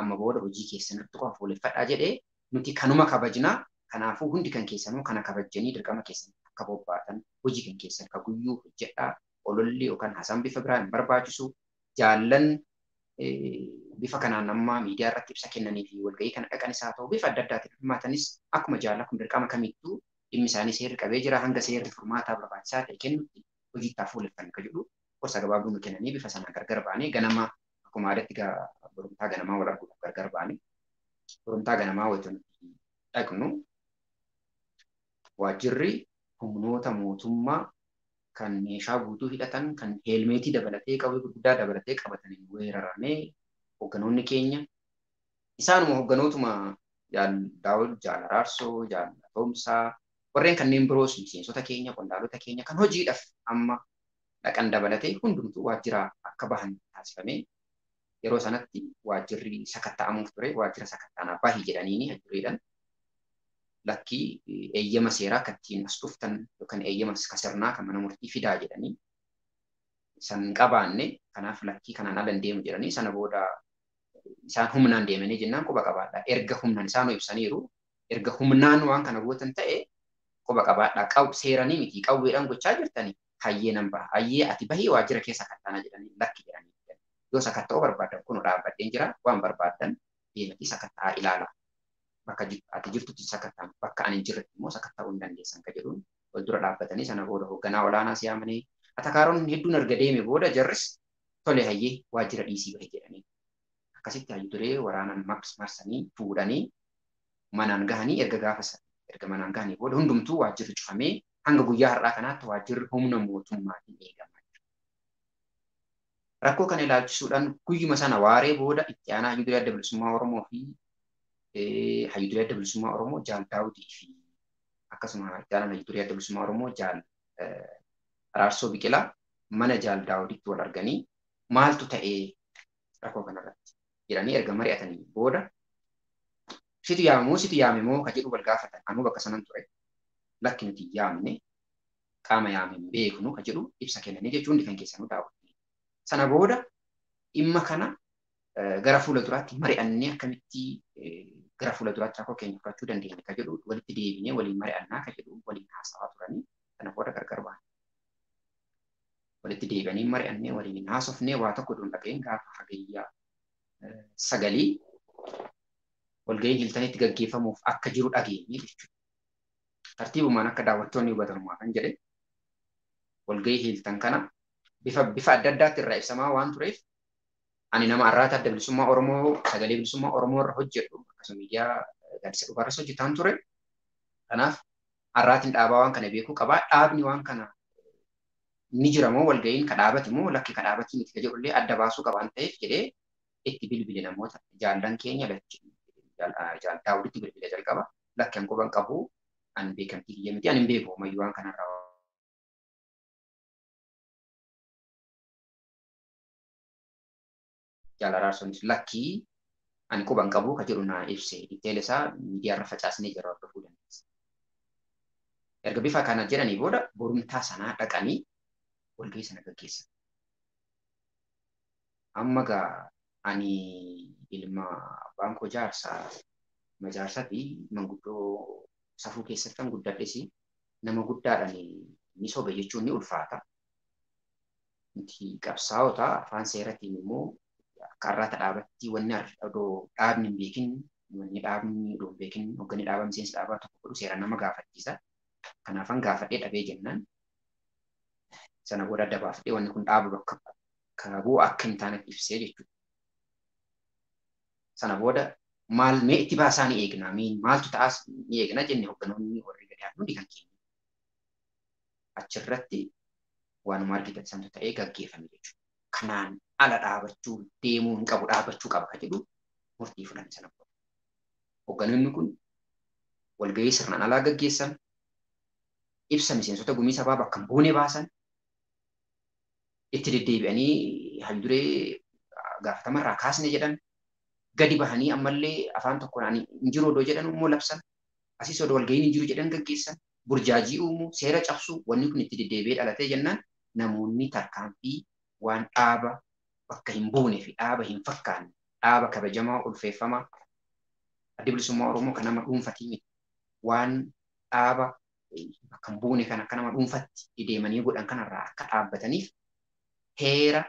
amma booda hojii keessan irratti qofa fuuleffadhaa jedhee nuti kanuma kabajnaa kanaafuu hundi kan keessanuu kana kabajjanii dirqama keessan akka bobbaatan hojii kan keessan ka guyyuu hojjedhaa ololli yookaan haasaan bifa biraa hin barbaachisu jaallan bifa kanaan amma miidiyaa irratti ibsa kennanii fi walga'ii kana dhaqanis haa ta'u bifa adda addaatiin hirmaatanis akkuma jaalla kun dirqama kamittuu dhimmi isaanii seerri qabee jira hanga seerri furmaataa barbaachisaa ta'e kennutti hojiitti haa fuuleffannu ka jedhu gorsa gabaabduu nu kennanii bifa sanaan gargar baanee ganama akkuma aadaatti borumtaa ganamaa wal arguudhaaf gargar baanee borumtaa ganamaa wayita nuti dhaqnu waajjirri humnoota mootummaa kan meeshaa guutuu hidhatan kan heelmeetii dabalatee qawwee gurguddaa dabalatee qabataniin weeraramee hoogganoonni keenya isaanuma hoogganootuma Jaal Daawud, Jaal Araarsoo, Jaal Atoomsaa warreen kanneen biroos miseensota keenya qondaalota keenya kan hojiidhaaf amma dhaqan dabalatee hundumtuu waajjira akka bahan taasifamee yeroo sanatti waajjirri sakatta'amuuf ture waajjira sakatta'anaa bahi jedhaniini hajureedhaan lakkii eeyyama seeraa kan ittiin as dhuftan yookaan eeyyama kasirnaa kan mana murtii fidaa jedhanii san qabaanne kanaaf lakkii kanaan ala hin deemu jedhanii sana booda isaan humnaan deemanii jennaan quba qabaadhaa. Erga humnaan isaanuu ibsaniiru erga humnaan waan kana gootan ta'e quba qabaadhaa. Qabu seeranii miti qawweedhaan gochaa jirtanii hayyee nan baha hayyee ati bahii waajjira keessa sakattaanaa jedhanii lakki jedhanii yoo sakatta'uu barbaadan kun dhaabbadheen jira waan barbaadan deematii sakatta'aa ilaala. Bakka ati jirtutti sakatta'an bakka ani hin jirretti immoo sakatta'uu hin dandeessan ka jedhuun wal dura dhaabbatanii sana booda hoogganaa olaanaa siyaamanii atakaaroon hedduun erga deeme booda jarris tole hayyee waajjira dhiisii bahi jedhanii akkasitti hayyuu duree waraanaan marsanii fuudhanii manaan gahanii erga gaafa erga manaan gahanii booda hundumtuu waajjirri cufamee hanga guyyaa har'aa kanaatti waajjirri humna mootummaatiin eegamaa jira. Rakkoo kana ilaalchisuudhaan guyyuma sana waaree booda itti aanaa hayyuu duree adda bilisummaa Oromoo fi hayyuu duree adda bilisummaa Oromoo Jaal Daawudii fi akkasuma itti aanaa hayyuu duree adda bilisummaa Oromoo Jaal Araarsoo Biqilaa mana Jaal Daawuditti wal arganii maaltu ta'ee rakkoo kanarratti jedhanii erga mari'atanii booda situ yaamamoo situ yaame moo ka jedhu wal gaafatan anuu bakka sanan ture lakki nuti yaamne qaama yaame hin beeknu ka jedhu ibsa kennanii jechuun hundi kan keessanuu daawwatanii. Sana booda dhimma kana gara fuula duraatti mari'annee akkamitti gara fuula duraatti rakkoo keenya furachuu dandeenya ka jedhu walitti deebinee waliin mari'annaa ka jedhu waliin haasawaa turanii sana booda gargar ba'an. Walitti deebi'anii mari'annee waliin haasofnee waa tokko duun dhaga'een gaafa hagayyaa 9 walga'iin Hiltanitti gaggeeffamuuf akka jiru dhageenye jechuudha. Tartiibumaan akka daawwattoonni hubatanumaa kan jedhe walga'ii Hiltan kana bifa adda addaatti irraa ibsamaa waan tureef ani nama arraata adda bilisummaa Oromoo sagalee bilisummaa Oromoo irra hojjedhu akkasuma miidiyaa Gaaddisa Dhugaarras hojjetaan ture. Kanaaf har'aatiin dhaabaa waan kana beekuu qabaa. Dhaabni waan kana ni jira moo walga'iin ka dhaabati moo lakki ka dhaabati miti ka jedhullee adda baasuu qaba waan ta'eef jedhee itti bilbile namoota jaallan keenya jaal Daawuditti bilbile jalqaba. Lakki an quban qabu an beekamtii kiyya miti an hin beeku ammayyuu waan kanarraa. Jaal Araarsonis lakkii ani quban qabu ka jedhu naa ibse diteela isaa miidiyaarra facaasnee jira hordofuu dandeessa. Erga bifa kana jedhanii booda borumtaa sanaa dhaqanii walgahii sana gaggeessan. Amma gaa ani ilma abbaan koo jaarsaa majaarsaa fi manguddoo safuu keessatti kan guddadhes nama guddaadhaan ni sobe jechuun ni ulfaata. Nuti qabsaa'ota afaan seeratiin immoo akka har'aata dhaabatti wanni odoo dhaabni hin beekin wanni dhaabni odoo hin beekin hoogganni dhaabaa miseensi dhaabaa tokko godhu seeraan nama gaafachiisa. Kanaafan gaafadhee dhabee jennaan sana booda adda baafadhee wanni kun dhaaba bakka bu'u akka hin taanetti ibsee jechuudha. Sana booda maal mee itti baasaa ni eegna maaltu ta'aas ni eegna jenne hoogganoonni warri gadi aanu hundi kan keenya. Achirratti waanuma argitan santu ta'ee gaggeeffame jechuudha. Kanaan ala dhaabachuu deemuu hin qabu dhaabachuu qaba kan jedhu murtii fudhanne sana booda. Hoogganoonni kun walgahii sirnaan alaa gaggeessan ibsa miseensota gumii sabaa bakka hin buune baasan itti deddeebi'anii haalduree gaafatamarraa kaasne jedhan gadi bahanii ammallee afaan tokkoon ani hin jiru odoo jedhan immoo labsan asiis odoo walgahiin hin jiru jedhan gaggeessan burjaajii uumuu seera cabsuu wanni kun itti deddeebi'ee dhalatee jennaan namoonni tarkaanfii waan dhaaba bakka hin buune fi dhaaba hin fakkaanne dhaaba kabajamaa ulfeeffamaa Adda Bilisummaa Oromoo kan nama dhuunfatii miti waan dhaaba bakka hin buune kan akka nama dhuunfatti deemanii godhan kanarraa akka dhaabbataniif heera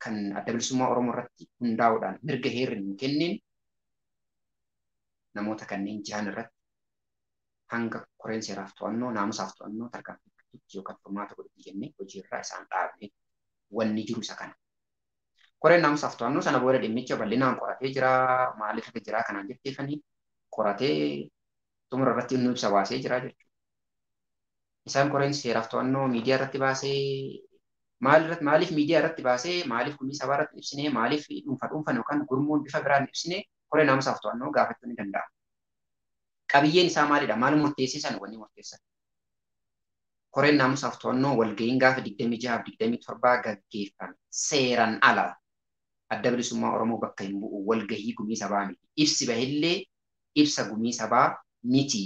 kan Adda Bilisummaa Oromoo irratti hundaa'uudhaan mirga heerri nu kenneen namoota kanneen jiran irratti hanga koreen seeraaf to'annoo naamusaaf to'annoo tarkaanfii yookaan furmaata godhutti jennee hojiirraa isaan dhaabne wanni jiru isa kana. Koreen naamusaaf to'annoo sana booda dhimmicha bal'inaan qoratee jira maaliif akka jira kanaan jetteefanii qoratee xumura irratti inni ibsa baasee jira jechuudha. Isaan koreen seeraaf to'annoo miidiyaa irratti baasee maaliif miidiyaa irratti baasee maaliif gumii sabaa irratti ibsinee maaliif dhuunfa dhuunfan yookaan gurmuun bifa biraan ibsinee koree naamusaaf to'annoo gaafachuu ni danda'ama. Qabiyyeen isaa maalidha? Maal murteessisan wanni murteessan? Koreen naamusaaf to'annoo walga'iin gaafa 26 fi 27 gaggeeffame seeraan ala Adda Bilisummaa Oromoo bakka hin bu'u walgahii gumii sabaa miti. Ibsi bahillee ibsa gumii sabaa miti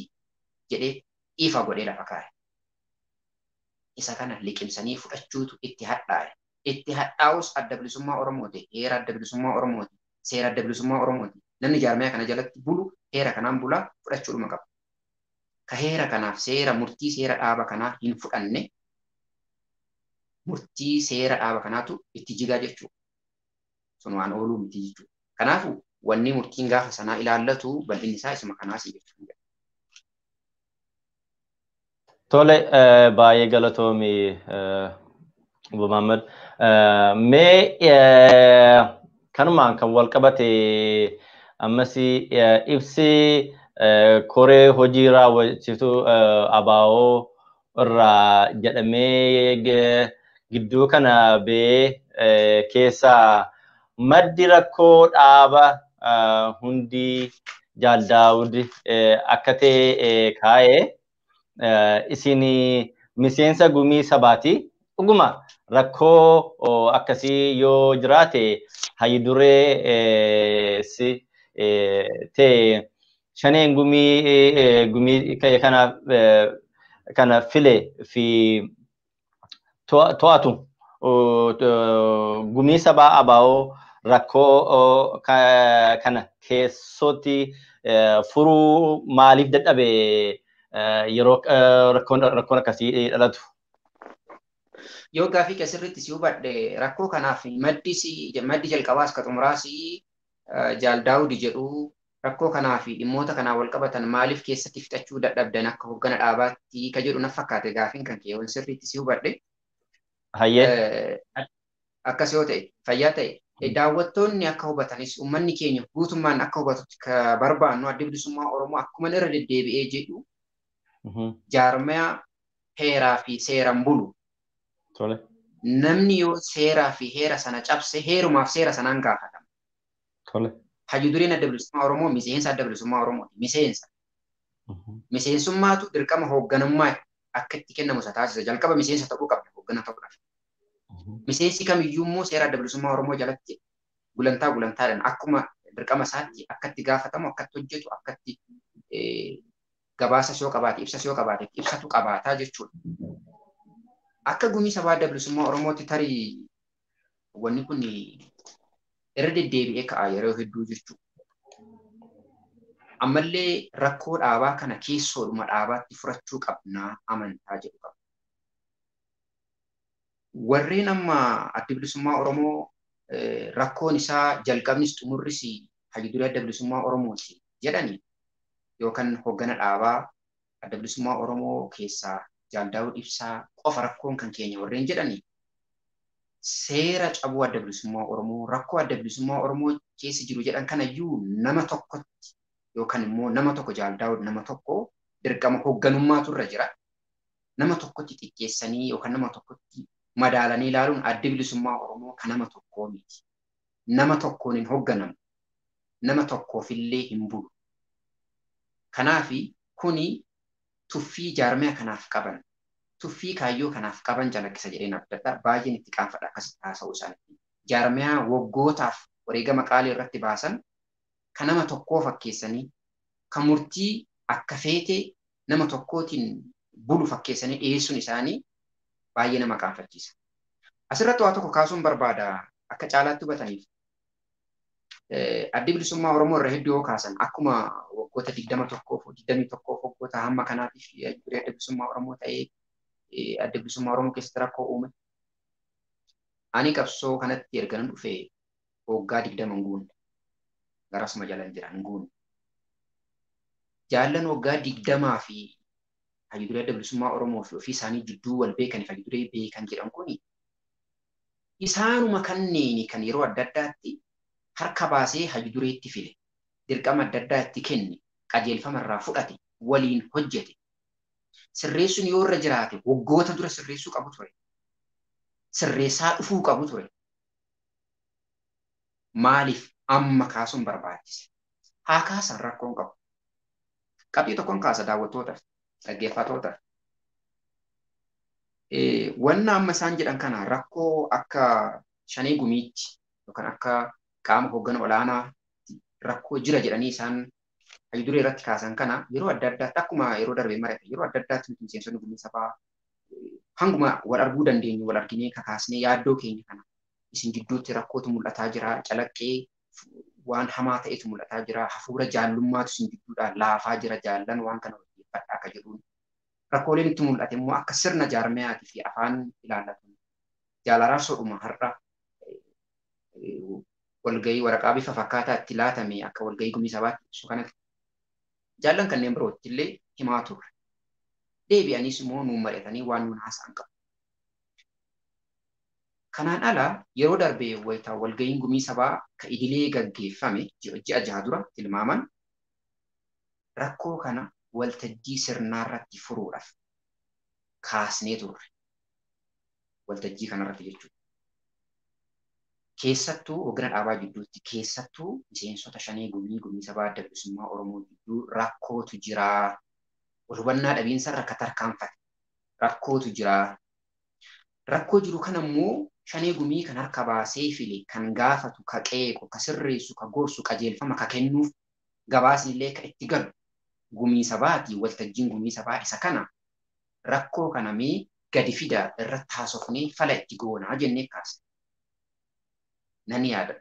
jedhee ifa godhee lafa kaa'e. Isa kana liqimsanii fudhachuutu itti hadhaa'e. Itti hadhaa'us Adda Bilisummaa Oromooti. Heera Adda Bilisummaa Oromooti. Seera Adda Bilisummaa Oromooti. Namni jaarmaya kana jalatti bulu heera kanaan bulaa fudhachuudhuma qaba. Ka heera kanaaf seera murtii seera dhaaba kanaa hin fudhanne murtii seera dhaaba kanaatu itti jigaa jechuudha. Sun waan ooluu miti jechuudha. Kanaafuu wanni murtiin gaafa sanaa ilaallatu bal'inni isaa isuma kanaas jechuudha. Tole baay'ee galatoomi Obbo Mahammad. Mee kanumaan kan wal qabate ammas ibsi koree hojii raawwachiiftuu ABO irraa jedhamee gidduu kana ba'ee keessaa maddi rakkoo dhaaba hundi Jaal Daawud akka ta'e kaa'ee isin miseensa gumii sabaati. Dhuguma rakkoo akkasii yoo jiraate hayyuduree si ta'e shaneen gumii gumii kana file fi to'atu gumii sabaa ABO rakkoo kana keessatti furuu maaliif dadhabe yeroo rakkoon akkasii dhalatu? Yoo gaafii sirriitti si hubadhe rakkoo kanaaf maddi jalqabaas ka xumuraas Jaal Daawud jedhu rakkoo kanaa fi dhimmoota kanaa wal qabatan maaliif keessatti fixachuu dadhabdan akka hoggana dhaabaatti ka jedhu na fakkaate gaafiin kan kee yoon sirriitti si hubadhe. Hayyee. Akkas yoo ta'e fayyaa ta'e Daawwattoonni akka hubatanis uummanni keenya guutummaan akka hubatutti barbaannu Adda Bilisummaa Oromoo akkuma irra deddeebi'ee jedhu jaarmaya heeraa fi seeraan bulu. Namni yoo seeraa fi heera sana cabse heerumaaf seera sanaan gaafatama. Hayyu dureen Adda Bilisummaa Oromoo miseensa Adda Bilisummaa Oromooti. Miseensa. Miseensummaatu dirqama hoogganummaa akka itti kennamu isa taasisa. Jalqaba miseensa ta'uu qabda hooggana ta'uudhaaf. Miseensi kamiyyuu immoo seera Adda Bilisummaa Oromoo jalatti gulantaa gulantaadhaan akkuma dirqama isaatti akka itti gaafatamu, akka itti hojjetu, akka itti gabaasa yoo qabaate, ibsas yoo qabaate, ibsatu qabaataa jechuudha. Akka gumii sabaa Adda Bilisummaa Oromootti tarii wanni kun irra deddeebi'ee ka'a yeroo hedduu jechuudha. Ammallee rakkoo dhaabaa kana keessoodhuma dhaabaatti furachuu qabnaa amantaa jedhu qaba. Warreen amma Adda Bilisummaa Oromoo rakkoon isaa jalqabnis xumurris hayyu duree Adda Bilisummaa Oromooti jedhani yookaan hoggana dhaabaa Adda Bilisummaa Oromoo keessaa Jaal Daawud Ibsaa qofa rakkoon kan keenya warreen jedhani seera cabuu Adda Bilisummaa Oromoo rakkoo Adda Bilisummaa Oromoo keessa jiru jedhan kanayyuu nama tokkotti yookaan immoo nama tokko Jaal Daawud nama tokko dirqama hoogganummaatu irra jira. Nama tokkotti xiqqeessanii yookaan nama tokkotti madaalanii ilaaluun Adda Bilisummaa Oromoo kan nama tokkoo miti. Nama tokkoon hin hoogganamu. Nama tokkoofillee hin bulu. Kanaafi kuni tuffii jaarmaya kanaaf qaban, tuffii kaayyoo kanaaf qaban calaqqisa jedheen abdadha. Baay'een itti qaanfadha akkasitti haasa'uu isaaniitti. Jaarmaya waggootaaf wareegama qaalii irratti baasan kan nama tokkoo fakkeessanii, kan murtii akka feete nama tokkootiin bulu fakkeessanii dhiyeessuun isaanii baay'ee nama qaanfachiisa. Asirratti waa tokko kaasuun barbaada akka caalaatti hubataniif. Addi Bilisummaa Oromoo irra hedduu yoo kaasan akkuma waggoota 21 21 waggoota hamma kanaatiif duree Adda Bilisummaa Oromoo ta'ee Adda Bilisummaa Oromoo keessatti rakkoo uume. Ani qabsoo kanatti erga nan dhufe waggaa 20 hin guunne. Garasuma jalan jira hin guunne. Jaallan waggaa 20 fi hayyu duree Adda Bilisummaa Oromoo fi ofii isaanii jidduu wal beekaniif hayyu duree beekan jedhan kuni isaanuma kanneeni kan yeroo adda addaatti harka baasee hayyu dureetti file, dirqama adda addaa itti kenne, qajeelfama irraa fudhate, waliin hojjete. Sirreessuun yoo irra jiraate waggoota dura sirreessuu qabu ture. Sirreessaa dhufuu qabu ture. Maaliif amma kaasuun barbaachise? Haa kaasan rakkoon qabu. Qabxii tokkoon kaasa daawwattootaaf, dhaggeeffattootaaf. Wanna amma isaan jedhan kana rakkoo akka shanee gumiitti yookaan akka qaama hooggana olaanaa rakkoo jira jedhanii isaan hayyu duree irratti kaasan kana yeroo adda addaatti akkuma yeroo darbee mari'ate yeroo adda addaatti nuti miseensonni gumii sabaa hanguma wal arguu dandeenyu wal arginee kakaasnee yaaddoo keenya kana isin gidduutti rakkootu mul'ataa jira, calaqqee waan hamaa ta'etu mul'ataa jira, hafuura jaallummaatu isin gidduudhaa laafaa jira, jaallan waan kana hojjeffadhaa akka jedhuun rakkooleen itti mul'ate immoo akka sirna jaarmiyaatii fi afaan ilaallatu jaalaraarsoodhuma har'a walgahii waraqaa bifa fakkaataa itti laatame akka walgahii gumii sabaatti ibsu kanatti jaallan kanneen birootti illee himaa turre. Deebi'aniis immoo nuun mari'atanii waan nuun haasa'an qabu. Kanaan ala yeroo darbe wayitaa walgahiin gumii sabaa ka idilee gaggeeffame ji'a jaha dura tilmaaman rakkoo kana waltajjii sirnaa irratti furuudhaaf kaasnee turre. Waltajjii kanarratti jechuudha. Keessattuu hoggana dhaabaa jidduutti, keessattuu miseensota shanee gumii gumii sabaa Adda Bilisummaa Oromoo jidduu rakkootu jiraa. Wal hubannaa dhabiinsa irra tarkaanfate. Rakkootu jiraa. Rakkoo jiru kana immoo shanee gumii kan harka baasee file, kan gaafatu, ka qeequ, ka sirreessu, ka gorsu, qajeelfama ka kennuuf gabaasni illee ka itti galu gumii sabaati. Waltajjiin gumii sabaa isa kana rakkoo kana mee gadi fidaa irratti haasofnee fala itti goonaa jennee kaasne. Nan yaada.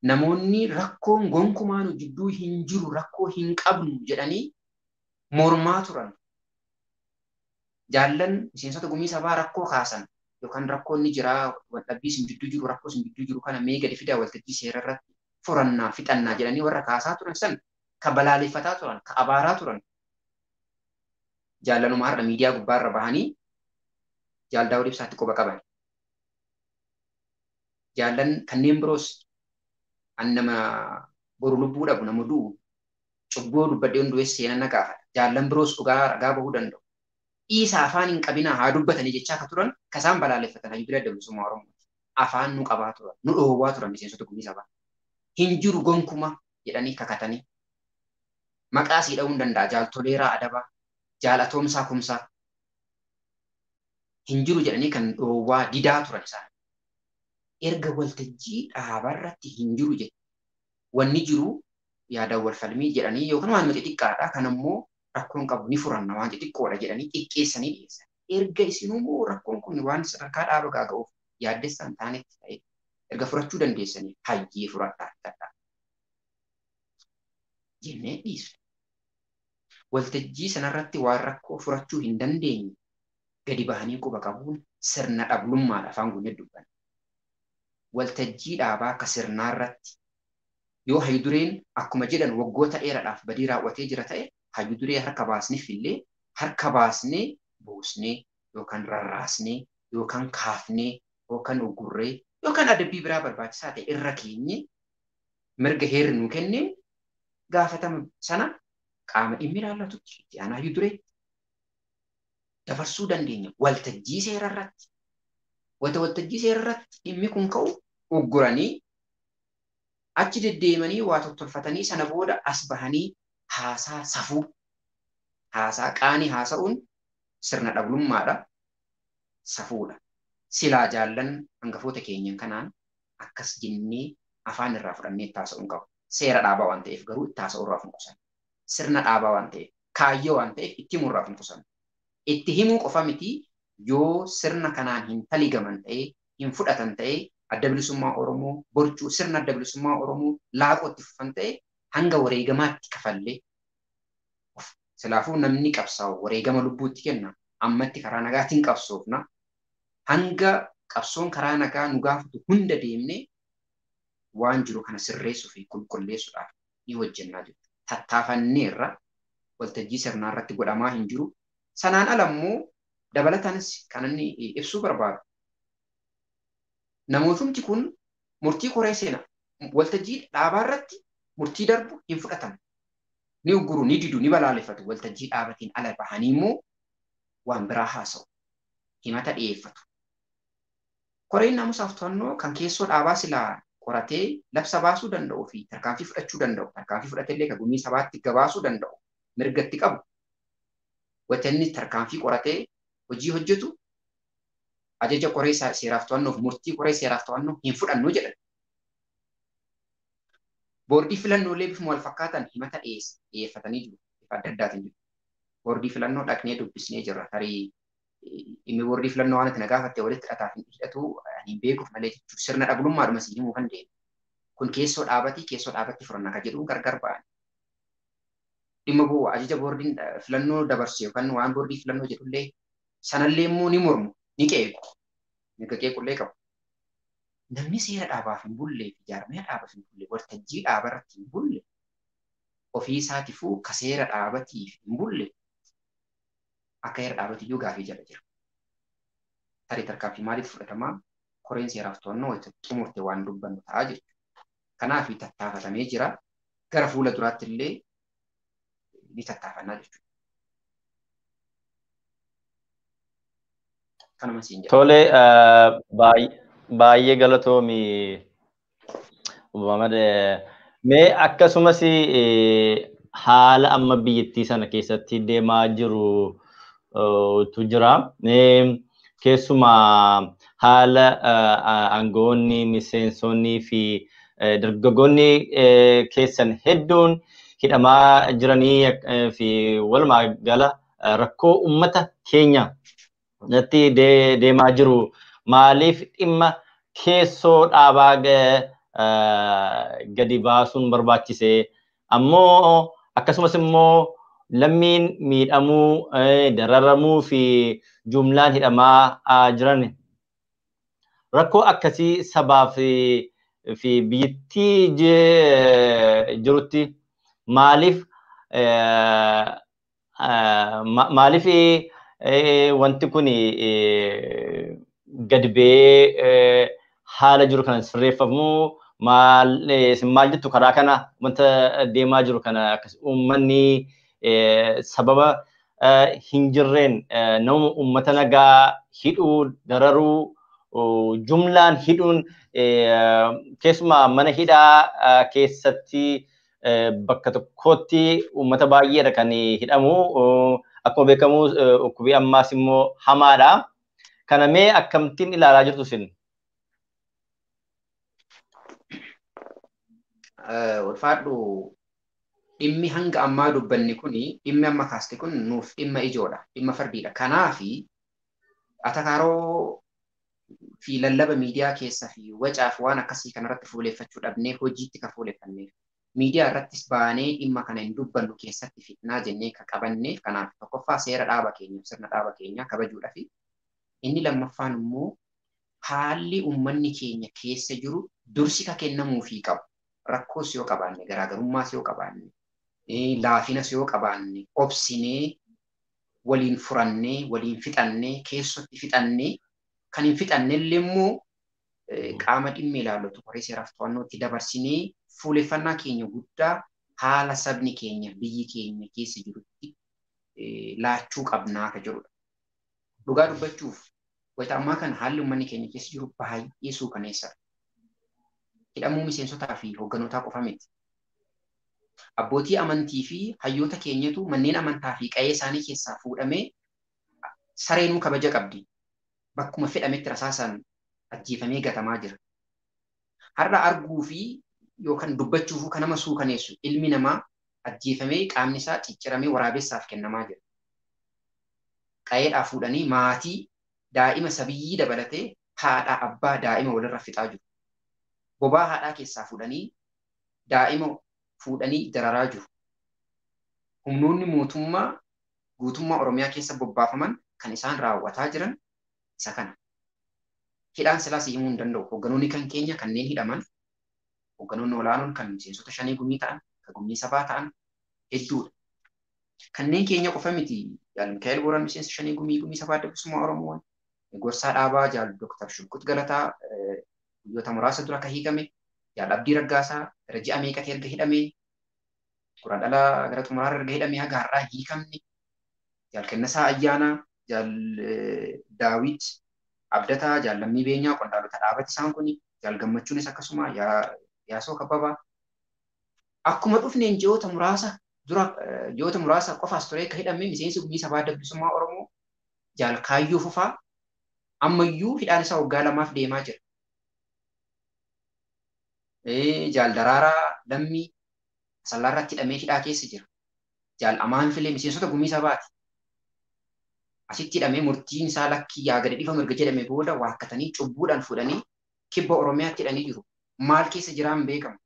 Namoonni rakkoon gonkumaa nu jidduu hin jiru, rakkoo hin qabnu jedhanii mormaa turan. Jaallan miseensota gumii sabaa rakkoo kaasan yookaan rakkoon ni jiraa, waldhabbii isin jidduu jiru, rakkoo isin jidduu jiru kana mee gadi fidaa waltajjii seera irratti furannaa fixannaa jedhanii warra kaasaa turan san ka balaaleffataa turan, ka abaaraa turan. Jaallanuma har'a miidiyaa gubbaarra bahanii Jaal Daawud Ibsaatti quba qaban. Jaallan kanneen biroos an nama boru lubbuu dhabu nama du'u cubbuu dubbadhee hundu'es seenan na gaafata. Jaallan biroos dhugaa ragaa bahuu danda'u. Dhiisa afaan hin qabinaa haa dubbatanii jechaa akka turan kasaan balaaleffatan hayyuu duree Adda Bilisummaa Oromooti. Afaan nu qabaa turan, nu dhoowwaa turan miseensota gumii sabaa. Hin jiru gonkuma jedhanii kakatanii. Maqaa sii dha'uu hin danda'a. Jaal Toleeraa Adabaa, Jaal Atoomsaa Kumsaa. Hin jiru jedhanii kan dhoowwaa didaa turan isaan. Erga waltajjii dhaabarratti hin jiru jedhe. Wanni jiru yaadaan wal falmii jedhanii yookaan waan xixiqqaadha. Kan ammoo rakkoon qabu ni furanna waan xixiqqoodha jedhanii xiqqeessanii dhiyeessan. Erga isinuu rakkoon kun waan sadarkaa dhaaba gaaga'uuf yaaddessaan taanetti ta'e erga furachuu dandeessanii hayyee furadhaa adda jennee dhiisne. Waltajjii sanarratti waan rakkoo furachuu hin dandeenye gadi bahanii quba qabuun sirna dhablummaadha afaan guunnee dubbanna. Waltajjii dhaabaa akka sirnaarratti yoo hayyudureen akkuma jedhan waggoota dheeraadhaaf badii raawwatee jira ta'e hayyuduree harka baasneef illee harka baasnee buusnee yookaan rarraasnee yookaan kaafnee yookaan uggurree yookaan adabbii biraa barbaachisaa ta'e irra keenye mirga heerri nuu kenneen gaafatama sana qaama dhimmi ilaallatutti itti aanaa hayyudureetti dabarsuu dandeenya. Waltajjii seerarratti waltajjii seerarratti dhimmi kun ka'u ugguranii achi deddeemanii waa tottolfatanii sana booda as bahanii haasaa safuu haasaa qaanii haasa'uun sirna dhablummaadha safuudha. Silaa jaallan hangafoota keenyan kanaan akkas jennee afaan irraa fudhannee itti haasa'uun qabu. Seera dhaabaa waan ta'eef garuu itti haasa'uu irraa of hin qusanne. Sirna dhaabaa waan ta'eef kaayyoo waan ta'eef itti himuu irraa of hin qusanne. Itti himuu qofa miti yoo sirna kanaan hin taligaman ta'ee hin fudhatan ta'ee Adda Bilisummaa Oromoo borcuu sirna Adda Bilisummaa Oromoo laaqootti fufan ta'e hanga wareegamaatti kafallee silaafuu namni qabsaa'u wareegama lubbuutti kenna ammatti karaa nagaatiin qabsoofna hanga qabsoon karaa nagaa nu gaafatu hunda deemnee waan jiru kana sirreessuu fi qulqulleessuudhaaf ni hojjennaa jirra. Tattaafanneerra waltajjii sirnaa irratti godhamaa hin jiru. Sanaan ala immoo dabalataanis kan inni ibsuu barbaadu. Namootumti kun murtii koree seenaa waltajjii dhaabaa irratti murtii darbu hin fudhatan. Ni ugguru, ni didu, ni balaaleffatu. Waltajjii dhaabatiin ala bahanii immoo waan biraa haasa'u. Himata dhiyeeffatu. Koreen naamusaaf to'annoo kan keessoo dhaabaa silaa qoratee labsa baasuu danda'uu fi tarkaanfii fudhachuu danda'u. Tarkaanfii fudhatellee kan gumii sabaatti gabaasuu danda'u. Mirgatti qabu. Wanta inni tarkaanfii qoratee hojii hojjetu ajaja koree seeraaf to'annoof murtii koree seeraaf to'annoo hin fudhannu jedhan. Boordii filannoolee bifuma wal fakkaatan himata dhiyeeffatanii jiru. Bifa adda addaatiin jiru. Boordii filannoo dhaqnee dubbisnee jirra. Tarii dhimmi boordii filannoo waan ati na gaafatte walitti hidhataaf hin hidhatu ani hin beekuuf malee jechuudha. Sirna dhablummaadhuma si himuu kan deemu. Kun keessoo dhaabatii keessoo dhaabatti furanna kan jedhuun gargar ba'an. Dhimma bu'aa ajaja boordiin filannoo dabarse yookaan waan boordii filannoo jedhullee sanallee immoo ni mormu ni qeequ. Mirga qeequllee qabu. Namni seera dhaabaaf hin bulle fi jaarmaya dhaabaaf hin bulle waltajjii dhaabarratti hin bulle ofii isaatifuu ka seera dhaabatiif hin bulle akka heera dhaabatiyyuu gaafii jala jira. Tarii tarkaanfii maaliif fudhatamaa koreen seeraaf to'annoo wayita xumurte waan dubbannu ta'a jechuudha. Kanaaf tattaafatamee jira. Gara fuula duraatti illee ni tattaafannaa jechuudha. Kanuma siin jedha. Tole baay'ee galatoomi Muhammad. Mee akkasumas haala amma biyyattii sana keessatti deemaa jiru tu jira. Keessumaa haala aangoonni, miseensonni fi dargaggoonni keessan hedduun hidhamaa jiranii fi walumaa gala rakkoo uummata keenya irratti deemaa jiru. Maaliif dhimma keessoo dhaabaa gadi baasuun barbaachise? Ammoo akkasumas immoo lammiin miidhamuu, dararamuu fi jumlaan hidhamaa jiran rakkoo akkasii sabaaf fi biyyattii jirutti maaliif maaliif wanti kun gadi ba'ee Haala jiru kana sirreeffamu maal maal jettu karaa kana wanta deemaa jiru kana akkas uummanni sababa hin jirreen nama uummata nagaa hidhuu dararuu jumlaan hidhuun keessumaa mana hidhaa keessatti bakka tokkotti uummata baay'eedha kan hidhamu. Akkuma beekamu dhukkubii ammaas immoo hamaadha. Kana mee akkamittiin ilaalaa jirtu isin? Ulfaadhu, dhimmi hanga ammaa dubbanni kuni, dhimmi amma kaaste kun nuuf dhimma ijoodha, dhimma fardiidha. Kanaafi atakaaroo fi lallaba miidiyaa keessa fi wacaaf waan akkasii kanarratti fuuleeffachuu dhabnee hojiitti ka fuuleeffanneef. Miidiyaa irrattis baanee dhimma kana hin dubbannu keessatti fitnaa jennee ka qabanneef kanaaf tokkoffaa seera dhaaba keenyaaf sirna dhaaba keenyaa kabajuudha fi inni lammaffaan immoo haalli uummanni keenya keessa jiru dursi ka kennamuufii qabu. Rakkoos yoo qabaanne, garaagarummaas yoo qabaanne, laafinas yoo qabaanne, obsinee waliin furannee, waliin fixannee, keessotti fixannee, kan hin fixanne illee immoo qaama dhimmi ilaallatu koree seeraaf to'annootti dabarsinee fuuleffannaa keenya guddaa haala sabni keenya biyyi keenya keessa jirutti laachuu qabnaa ka jedhudha. Dhugaa dubbachuuf wayita ammaa kana haalli uummanni keenya keessa jiru baay'ee suukaneessadha. Hidhamuu miseensotaa fi hoogganootaa qofa miti. Abbootii amantii fi hayyoota keenyatu manneen amantaa fi qa'ee isaanii keessaa fuudhamee sareenuu kabaja qabdi. Bakkuma fedhametti rasaasaan ajjeefamee gatamaa jira. Har'a arguu fi yookaan dubbachuufuu kan nama suukaneessu ilmi namaa ajjeefamee qaamni isaa cicciramee waraabessaaf kennamaa jira. Qa'eedhaa fuudhanii maatii daa'ima sabiyyii dabalatee haadha abbaa daa'ima walirra fixaa jiru. Bobaa haadhaa keessaa fuudhanii daa'ima fuudhanii dararaa jiru. Humnoonni mootummaa guutummaa Oromiyaa keessa bobbaafaman kan isaan raawwataa jiran isa kana. Hidhaan silaas himuu hin danda'u. Hoogganoonni kan keenya kanneen hidhaman, hoogganoonni olaanoon kan miseensota shanii gumii ta'an, kan gumii sabaa ta'an hedduudha. Kanneen keenya qofa miti. Jaal Mikaa'el Booran miseensa shanii gumii gumii sabaa Adda Bilisummaa Oromoo, gorsaa dhaabaa Jaal Dooktar Shuggut Galataa guyyoota muraasa dura akka hiikame, Jaal Abdii Raggaasaa gara ji'a meeqatti erga hidhame, Guraandhala gara xumuraarra erga hidhame haga har'aa hiikamne, Jaal Kennasaa Ayyaanaa, Jaal Daawit Abdataa, Jaal Lammii Beenyaa qondaalota dhaabati isaan kuni, Jaal Gammachuunis akkasuma, Yaasoo Kabbabaa. Akkuma dhufneen ji'oota muraasa dura ji'oota muraasa qofaas ture akka hidhame miseensi gumii sabaa Adda Bilisummaa Oromoo Jaal Kaayyoo Fufaa ammayyuu hidhaan isaa waggaa 2f deemaa jira. Jaal Daraaraa Lammii Asallaarratti hidhamee hidhaa keessa jira. Jaal Amaan Filee miseensota gumii sabaati. Asitti hidhamee murtiin isaa lakkii yaa gadi dhiifamu erga jedhame booda waakkatanii cubbuudhaan fuudhanii kibba Oromiyaatti hidhanii jiru. Maal keessa jiraan beekamu.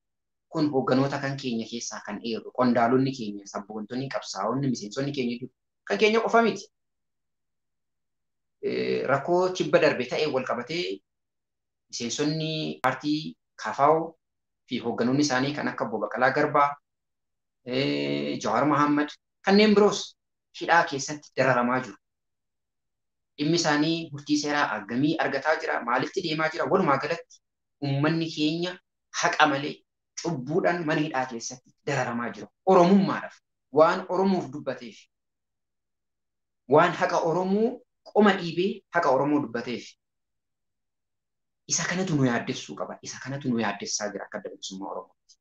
Kun hoogganoota kan keenya keessaa kan eeru qondaalonni keenya sabboontonni qabsaa'onni miseensonni keenya jiru. Kan keenya qofa miti. Rakkoo kibba darbe ta'e wal qabatee miseensonni paartii KFO fi hoogganoonni isaanii kan akka Obbo Baqqalaa Garbaa, Jawaar Mohaammed kanneen biroos hidhaa keessatti dararamaa jiru. Dhimmi isaanii murtii seeraa akkamii argataa jira? Maalitti deemaa jira? Walumaa galatti uummanni keenya haqa malee cubbuudhaan mana hidhaa keessatti dararamaa jira. Oromummaadhaaf waan Oromoof dubbateef waan haqa Oromoo qoma dhiibee haqa Oromoo dubbateef isa kanatu nu yaaddessuu qaba. Isa kanatu nu yaaddessaa jira akka Adda Bilisummaa Oromootti.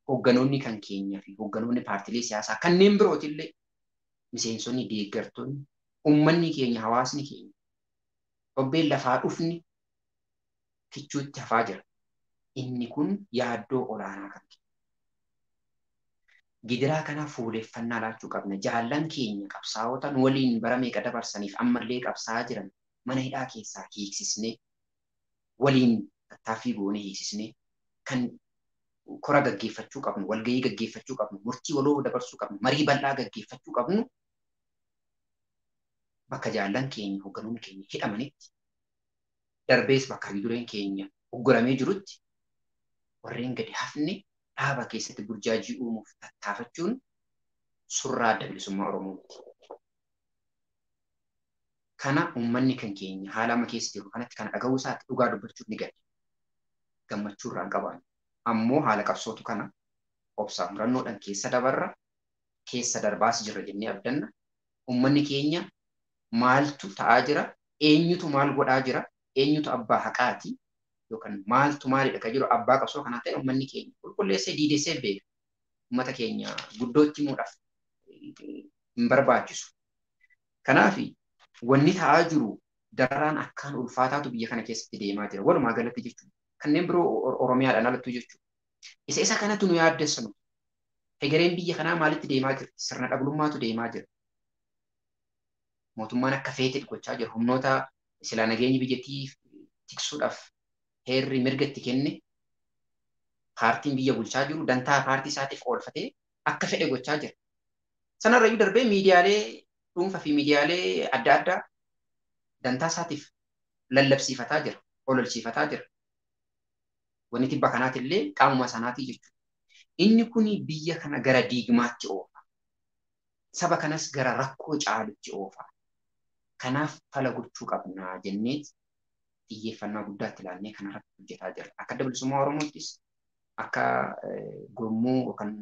Hoogganoonni kan keenyaa fi hoogganoonni paartiilee siyaasaa kanneen birootillee miseensonni deeggartoonni uummanni keenya hawaasni keenya qobbeen lafaa dhufni kichuutti hafaa jira. Inni kun yaaddoo olaanaa kan kennu. Gidiraa kana fuuleeffannaa laachuu qabna. Jaallan keenya qabsaa'ota nu waliin bara meeqa dabarsaniif ammallee qabsaa'aa jiran mana hidhaa keessaa hiiksisnee waliin tattaaffii goonee hiiksisnee kan kora gaggeeffachuu qabnu, walgahii gaggeeffachuu qabnu, murtii waloo dabarsuu qabnu, marii bal'aa gaggeeffachuu qabnu bakka jaallan keenya hoogganoonni keenya hidhamanitti darbees bakka dureen keenya hoggoramee jirutti warreen gadi hafne dhaaba keessatti burjaajii uumuuf tattaafachuun surraa Adda Bilisummaa Oromoo miti. Kana uummanni kan keenya haala amma keessa jiru kanatti kana dhaga'uu isaatti dhugaa dubbachuuf ni gadda. Gammachuu irraa hin qabaannu. Ammoo haala qabsootu kana obsaaf murannoodhaan keessa dabarra, keessa darbaas jirra jennee abdanna. Uummanni keenya maaltu ta'aa jira? Eenyutu maal godhaa jira? Eenyutu abbaa haqaati? Yookaan maaltu maalidha kan jiru abbaa qabsoo kanaa ta'e uummanni keenya qulqulleessee diidessee beeka. Uummata keenya guddootti himuudhaaf hin barbaachisu. Kanaaf wanni ta'aa jiru dararaan akkaan ulfaataatu biyya kana keessatti deemaa jira. Walumaa galatti jechuudha. Kanneen biroo Oromiyaadhaan alattu jechuudha. Isa kanatu nu yaaddessanu. Hegereen biyya kanaa maalitti deemaa jirti? Sirna dhablummaatu deemaa jira. Mootummaan akka feete gochaa jira. Humnoota silaa nageenya biyyattii tiksuudhaaf heerri mirga itti kenne paartiin biyya bulchaa jiru dantaa paartii isaatiif oolfatee akka fedhe gochaa jira. Sanarrayyuu darbee miidiyaalee dhuunfaa fi miidiyaalee adda addaa dantaa isaatiif lallabsiifataa jira, ololchiifataa jira. Wanni tibba kanaatillee qaamuma sanaatii jechuudha. Inni kun biyya kana gara diigmaatti oofa. Saba kanas gara rakkoo caalutti oofa. Kanaaf fala gochuu qabnaa jenneet xiyyeeffannaa guddaatti ilaannee kanarratti hojjetaa jirra. Akka Adda Bilisummaa Oromoottis akka gurmuu yookaan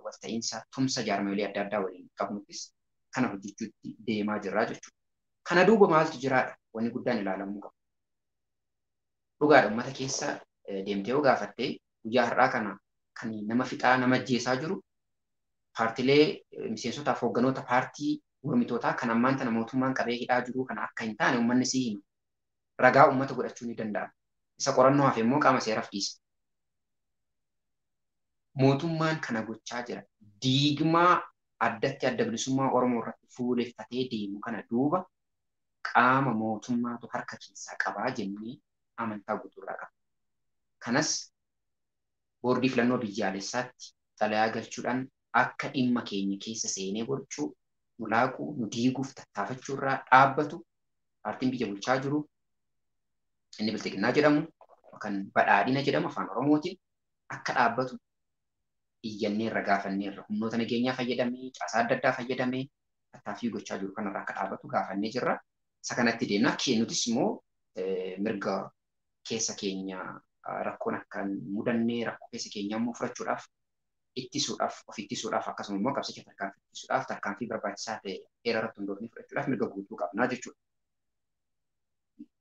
walta'iinsa tumsa jaarmiyaalee adda addaa waliin qabnuttis kana hojjechuutti deemaa jirra jechuudha. Kana duuba maaltu jiraadha? Wanni guddaan ilaalamuu qaba. Dhugaadha uummata keessa deemtee yoo gaafattee guyyaa har'aa kana kan nama fixaa nama ajjeesaa jiru paartilee miseensotaaf hoogganoota paartii mormitootaa kan ammaan tana mootummaan qabee hidhaa jiru kana akka hin taane uummanni sii hima. Ragaa uummata godhachuu ni danda'ama. Isa qorannoo hafe immoo qaama seeraaf dhiisa. Mootummaan kana gochaa jira. Diigmaa addatti Adda Bilisummaa Oromoo irratti fuuleffatee deemu kana duuba qaama mootummaatu harka keessaa qabaa jennee amantaa guutuurraa qaba. Kanas boordii filannoo biyyaalessaatti xalayaa galchuudhaan akka dhimma keenya keessa seenee borcuu, nu laaquu, nu diiguuf tattaafachuurraa dhaabbatu paartiin biyya bulchaa jiru inni Bilxiginnaa jedhamu yookaan Badhaadhina jedhamu afaan Oromootiin akka dhaabbatu iyyanneerra gaafanneerra humnoota nageenyaa fayyadamee caasaa adda addaa fayyadamee tattaaffii gochaa jiru kanarraa akka dhaabbatu gaafannee jirra. Isa kanatti deemna. Nutis immoo mirga keessa keenya rakkoon akka hin mudannee rakkoo keessa keenya immoo furachuudhaaf ittisuudhaaf of ittisuudhaaf akkasuma immoo qabsicha tarkaanfii ittisuudhaaf tarkaanfii barbaachisaa ta'e heera irratti hundoofnee fudhachuudhaaf mirga guutuu qabnaa jechuudha.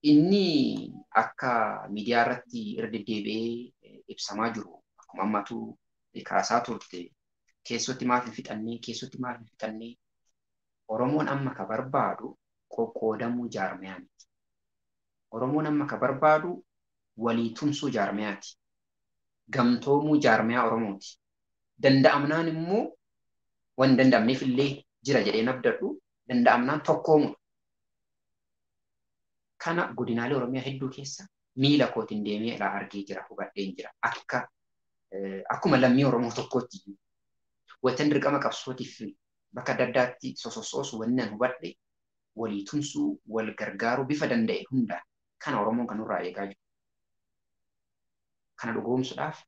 Inni akka miidiyaa irratti irra deddeebi'ee ibsamaa jiru akkuma ammatu kaasaa turte keessotti maaf hin fixannee keessotti maaf hin fixannee Oromoon amma ka barbaadu qoqqoodamuu jaarmiyaa miti. Oromoon amma ka barbaadu walii tumsuu jaarmiyaati. Gamtoomuu jaarmiyaa Oromooti. Danda'amnaan immoo waan danda'amneef illee jira jedheen abdadhu danda'amnaan tokkoomudha. Kana godinaalee Oromiyaa hedduu keessa miila kootiin deemee irraa argee jira, hubadheen jira. Akka akkuma lammii Oromoo tokkootti iyyuu wantan dirqama qabsootiif bakka adda addaatti sosossoosu wanni an hubadhe walii tumsuu, wal gargaaruu bifa danda'e hundaan kana Oromoon kan nurraa eegaa jiru. Kana dhugoomsuudhaaf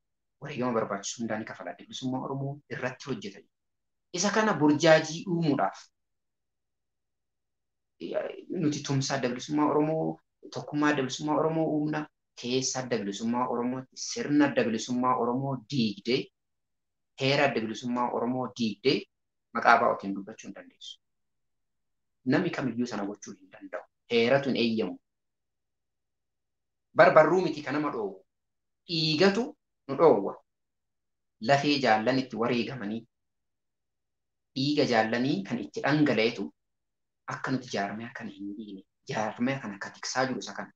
wareegama barbaachisu hundaa ni kafala. Adda Bilisummaa Oromoo irratti hojjeta. Isa kana burjaajii uumuudhaaf nuti tumsa Adda Bilisummaa Oromoo, tokkummaa Adda Bilisummaa Oromoo uumna, keessa Adda Bilisummaa Oromootti sirna Adda Bilisummaa Oromoo diigdee, heera Adda Bilisummaa Oromoo diigdee maqaa ABO'tiin dubbachuu hin dandeessu. Namni kamiyyuu sana gochuu hin danda'u. Heeratu hin eeyyamu. Barbarruu miti kan nama dhoowwu. Dhiigatu nu dhoowwa. Lafee jaallan itti wareegamanii dhiiga jaallanii kan itti dhangala'etu akka nuti jaarmiyaa kana hin diigne jaarmiyaa kana akka tiksaa jiru isa kana.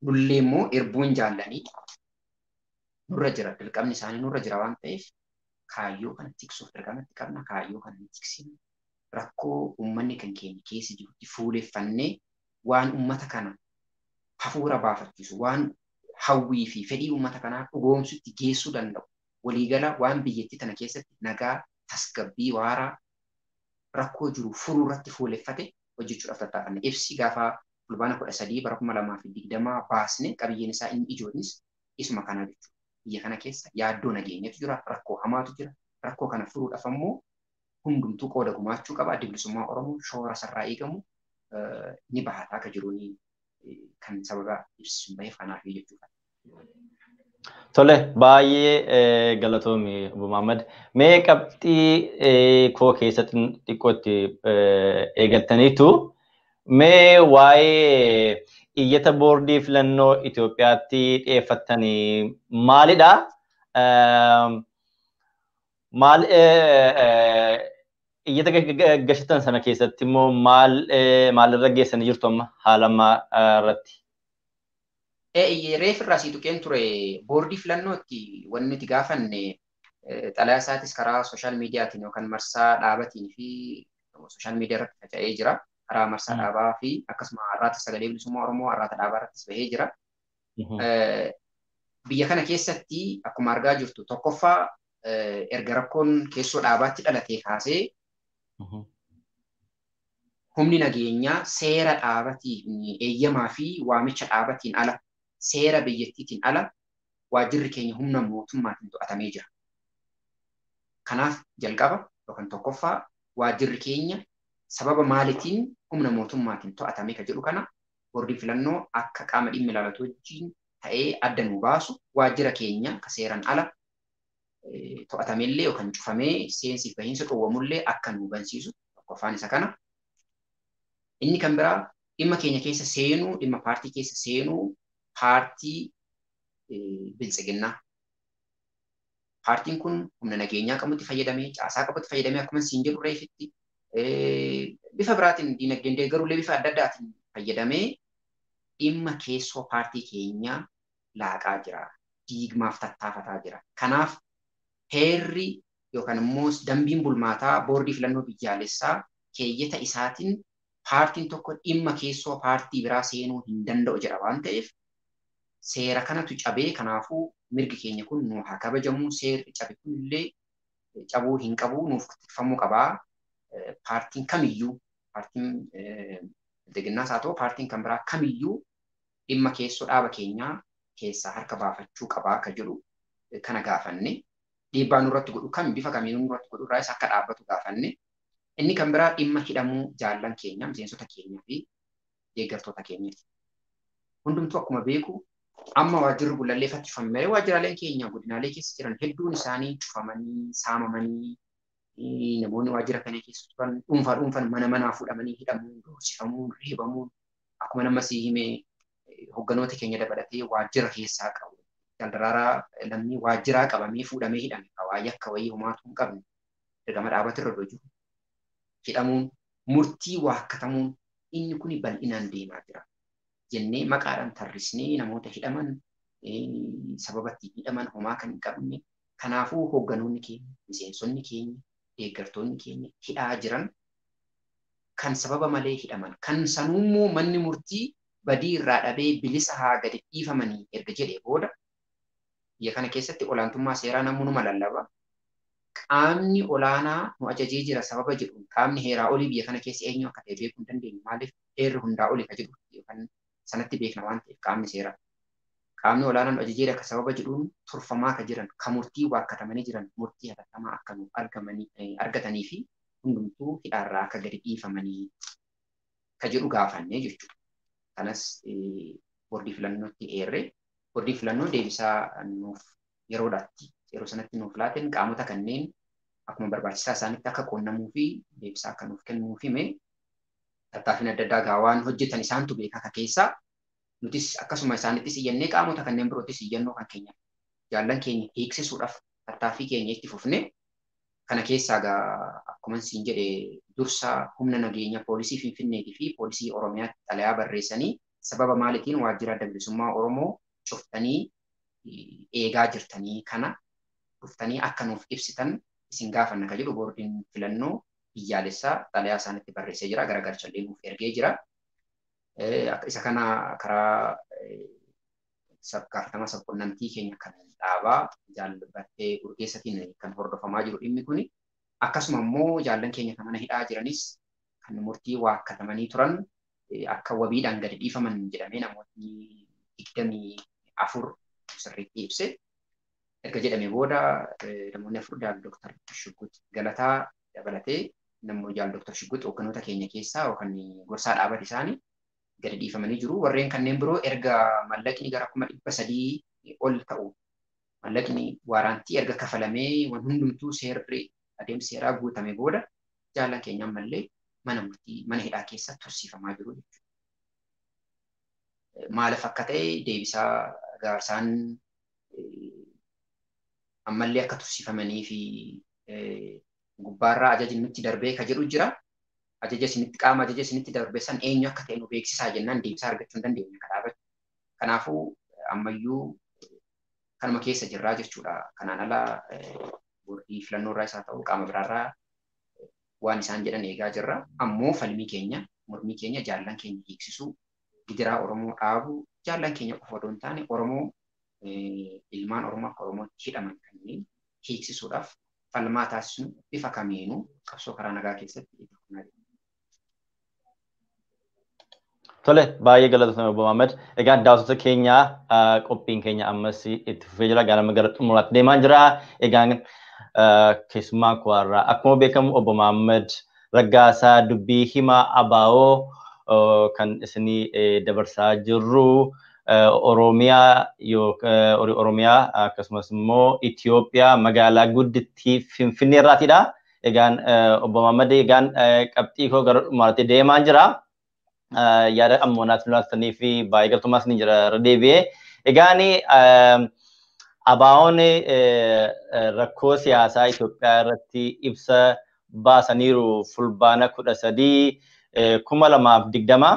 Nullee immoo erbuun jaallanii nurra jira dirqamni isaanii nurra jira waan ta'eef kaayyoo kana tiksuuf dirqama itti qabna kaayyoo kana ni tiksina. Rakkoo uummanni kan keenya keessa jirutti fuuleffannee waan uummata kana hafuura baafachiisu waan hawwii fi fedhii uummata kanaa dhugoomsutti geessuu danda'u. Waliigala waan biyyattii tana keessatti nagaa tasgabbii waaraa rakkoo jiru furuu irratti fuuleffate hojjechuudhaaf tattaafanne. Ibsi gaafa fulbaana 13 bara 2020 baasne qabiyyeen isaa inni ijoonis isuma kana jechuudha. Biyya kana keessa yaaddoo nageenyatu jira, rakkoo hamaatu jira. Rakkoo kana furuudhaaf ammoo hundumtuu qooda gumaachuu qaba. Adda Bilisummaa Oromoo shoora sarraa eegamu ni bahataa akka jiru kan sababa ibsi sun baheef kanaaf jechuudha. Tole, baay'ee galatoomi Obbo Mahammad. Mee qabxii koo keessatti xiqqootti eegaltaniitu mee waa'ee iyyata boordii filannoo Itoophiyaatti dhiyeeffattanii maalidha? Maal iyyata gashatan sana keessatti immoo maal maalirra geessanii jirtu amma haala ammaa irratti? Reef irraa sii tuqeen ture boordii filannootti wanni nuti gaafanne xalayaa isaatis karaa sooshaal miidiyaatiin yookaan marsaa dhaabatiin fi sooshaal miidiyaa irratti faca'ee jira. Karaa marsaa dhaabaa fi akkasuma Arraata Sagalee Bilisummaa Oromoo Arraata Dhaabaa irrattis bahee jira. Biyya kana keessatti akkuma argaa jirtu tokkoffaa erga rakkoon keessoo dhaabaatti dhalatee kaasee humni nageenyaa seera dhaabatiin eeyyamaa fi waamicha dhaabatiin ala seera biyyattiitiin ala waajjirri keenya humna mootummaatiin to'atamee jira. Kanaaf jalqaba yookaan tokkoffaa waajjirri keenya sababa maaliitiin humna mootummaatiin to'atame ka jedhu kana boordiin filannoo akka qaama dhimmi ilaallatu wajjin ta'ee adda nu baasu waajjira keenya ka seeraan ala to'atamellee yookaan cufamee seensiif bahiinsa dhowwamullee akka nu bansiisu tokkoffaan isa kana. Inni kan biraa dhimma keenya keessa seenuu, dhimma paartii keessa seenuu, paartii Biltsiginnaa. Paartiin kun humna nageenyaa qabutti fayyadamee, caasaa qabutti fayyadamee akkuma siin jedhu reefitti bifa biraatiin diinagdeen deeggarullee bifa adda addaatiin fayyadamee dhimma keessoo paartii keenyaa laaqaa jira. Diigmaaf tattaafataa jira. Kanaaf heerri yookaan immoo dambiin bulmaataa boordii filannoo biyyaalessaa keeyyata isaatiin paartiin tokko dhimma keessoo paartii biraa seenuu hin danda'u jedha waan ta'eef seera kanatu cabee kanaafuu mirgi keenya kun nu haa kabajamu seerri cabe kunillee cabuu hin qabu nuuf tikfamuu qabaa. Paartiin kamiyyuu paartiin Bilxiginnaas haa ta'u paartiin kan biraa kamiyyuu dhimma keessoo dhaaba keenyaa keessaa harka baafachuu qabaa akka jedhu kana gaafanne dhiibbaa nurratti godhu kam bifa kamiinuu nurratti godhu irraas akka dhaabbatu gaafanne. Inni kan biraa dhimma hidhamuu jaallan keenya miseensota keenyaa fi deeggartoota keenyaati. Hundumtuu akkuma beeku amma waajjirri Gullallee cufame malee waajjiraaleen keenya godinaalee keessa jiran hedduun isaanii cufamanii saamamanii namoonni waajjira kana keessa turan dhuunfaa dhuunfaan mana manaa fuudhamanii hidhamuun doorsifamuun reebamuun akkuma nama sii hime hogganoota keenya dabalatee waajjira keessaa qabu. Daraaraa lammii waajjiraa qabamee fuudhamee hidhame waayee akka wayii homaatu hin qabne dirqama dhaabate irra jiru. Hidhamuun murtii waakkatamuun inni kun bal'inaan deemaa jira. Jennee maqaadhaan tarrisnee namoota hidhaman sababa ittiin hidhaman homaa kan hin qabne kanaafuu hogganoonni keenya miseensonni keenya deeggartoonni keenya hidhaa jiran kan sababa malee hidhaman kan sanuummoo manni murtii badii irraa dhabee bilisa haa gadi dhiifamanii erga jedhee booda biyya kana keessatti olaantummaa seeraa namoonni lallaba. Qaamni olaanaa nu ajajee jira sababa jedhuun qaamni heeraa olii biyya kana keessa eenyu akka ta'e beekuu hin dandeenyu maaliif heerri hundaa olii ka jedhu yookaan sanatti beekna waan ta'eef qaamni seeraa. Qaamni olaanaan nu ajajee jira akka sababa jedhuun turfamaa ka jiran ka murtii waakkatamanii jiran murtii hatattamaa akka nuuf argatanii fi hundumtuu hidhaarraa akka gadi dhiifamanii ka jedhu gaafannee jechuudha. Kanas boordii filannootti eerree boordii filannoo deebisaa nuuf yeroodhaatti yeroo sanatti nuuf laateen qaamota kanneen akkuma barbaachisaa isaanitti akka quunnamuu fi deebisaa akka nuuf kennuuf hime tattaaffiin adda addaa gaa waan hojjetan isaantu beeka akka keessaa nutis akkasuma isaanittis iyyannee qaamota kanneen biroottis iyyannoo kan keenya jaallan keenya hiiksisuudhaaf tattaaffii keenya itti fufne kana keessaa gaa akkuma siin jedhe dursa humna nageenya poolisii Finfinneetii fi poolisii Oromiyaatti xalayaa barreessanii sababa maaliitiin waajjira Adda Bilisummaa Oromoo cuftanii eegaa jirtanii kana dhuftanii akka nuuf ibsitan isin gaafanna ka jedhu boordiin filannoo biyyaalessaa xalayaa isaanitti barreessee jira garagalchallee nuuf ergee jira. Isa kana karaa gaafatamaa sabquunnamtii keenya kan dhaabaa jaalbattee urgeessatiin kan hordofamaa jiru dhimmi kuni. Akkasuma immoo jaallan keenya kan mana hidhaa jiranis kan murtii waakkatamanii turan akka wabiidhaan gadi dhiifaman jedhamee namootni 24 sirriitti ibse. Erga jedhamee booda namoonni afur jaal Dooktar Shuggut Galataa dabalatee namoonni jaal Dooktar Shuggut hoogganoota keenya keessaa yookaan gorsaa dhaabate isaanii gadi dhiifamanii jiru. Warreen kanneen biroo erga mallaqni gara 300,000 ol ta'u mallaqni waaraantii erga kafalamee waan hundumtuu seerri adeemsa seeraa guutame booda jaallan keenya ammallee mana murtii mana hidhaa keessa tursiifamaa jiru jechuudha. Maaliif akka ta'e deebisaa gaarsaan ammallee akka tursiifamanii fi gubbaarraa ajajni nutti darbee ka jedhu jira. Ajaja isinitti qaama ajaja isinitti darbe san eenyu akka ta'e nu beeksisaa jennaan deebisaa argachuu hin dandeenye akka dhaabatu. Kanaafuu ammayyuu kanuma keessa jirraa jechuudha. Kanaan ala boordii filannoo irraa isaa ta'u qaama biraarraa waan isaan jedhan eegaa jirra. Ammoo falmii keenya, mormii keenya, jaallan keenya hiiksisuu, gidiraa Oromoo dhaabuu, jaallan keenya qofa odoo hin taane Oromoo ilmaan Oromoo akka Oromootti hidhaman kanneen hiiksisuudhaaf falmaa taasisnu bifa kamiinuu qabsoo karaa nagaa keessatti itti fufnaa jirra. Tole, baay'ee galatoomaa Obbo Mahammad. Egaa daawwattoota keenya qophiin keenya ammas itti fufee jira. Ganama gara xumuraatti deemaa jira. Egaa keessummaa koo har'aa akkuma beekamu Obbo Mahammad Raggaasaa dubbii himaa ABO kan isinii dabarsaa jirru Oromiyaa Oromiyaa akkasumas immoo Itoophiyaa magaalaa guddittii Finfinnee irraatidha. Egaan Obbo Mahammad egaan qabxii koo gara dhumaatti deemaa jira. Yaada ammoo naaf laattanii fi baay'ee galtumaas ni jira irra deebi'ee. Egaan ABO'n rakkoo siyaasaa Itoophiyaa irratti ibsa baasaniiru fulbaana 13 2020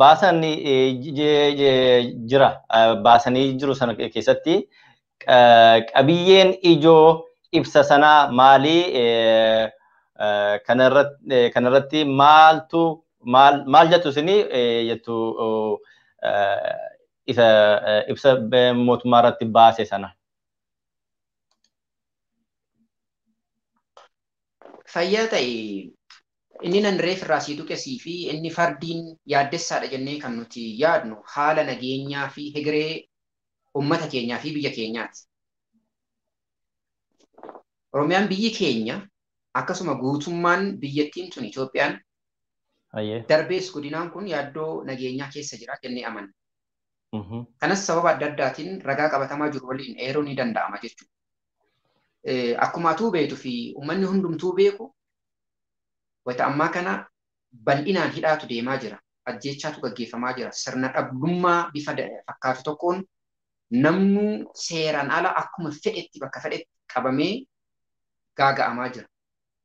baasan jira. Baasanii jiru sana keessatti qabiyyeen ijoo ibsa sanaa maali? Kanarratti maaltu maal jettu isinii jettu isa ibsa mootummaa irratti baase sana? Fayyaa ta'e inni nan reef irraa sii tuqesii fi inni fardiin yaaddessaadha jennee kan nuti yaadnu haala nageenyaa fi hegeree uummata keenyaa fi biyya keenyaati. Oromiyaan biyyi keenya akkasuma guutummaan biyyattiin tun Itoophiyaan darbees godinaan kun yaaddoo nageenyaa keessa jira jennee amanna. Kanas sababa adda addaatiin ragaa qabatamaa jiru waliin eeruun ni danda'ama jechuudha. Akkuma atuu beektuu fi uummanni hundumtuu beeku wayita ammaa kana bal'inaan hidhaatu deemaa jira. Ajjeechaatu gaggeeffamaa jira. Sirna dhabdummaa bifa fakkaatu tokkoon namnu seeraan ala akkuma fedhetti bakka fedhetti qabamee gaaga'amaa jira.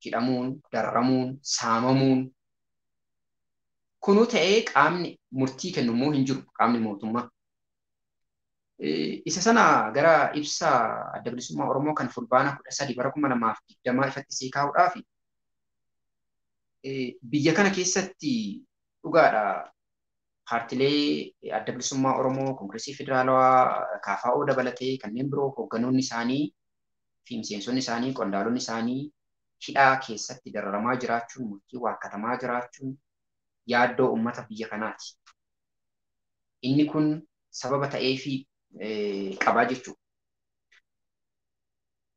Hidhamuun, dararamuun, saamamuun. Kunuu ta'ee qaamni murtii kennu immoo hin jiru qaamni mootummaa. Isa sana gara ibsa Adda Bilisummaa Oromoo kan fulbaana 13 bara 2020 ifatti sii kaa'uudhaaf biyya kana keessatti dhugaadha paartilee Adda Bilisummaa Oromoo, Koongireesii Federaalawaa, KFO dabalatee kanneen biroo hoogganoonni isaanii fi miseensonni isaanii, qondaalonni isaanii hidhaa keessatti dararamaa jiraachuun, murtii waakkatamaa jiraachuun yaaddoo uummata biyya kanaati. Inni kun sababa ta'eefii qabaa jechuudha.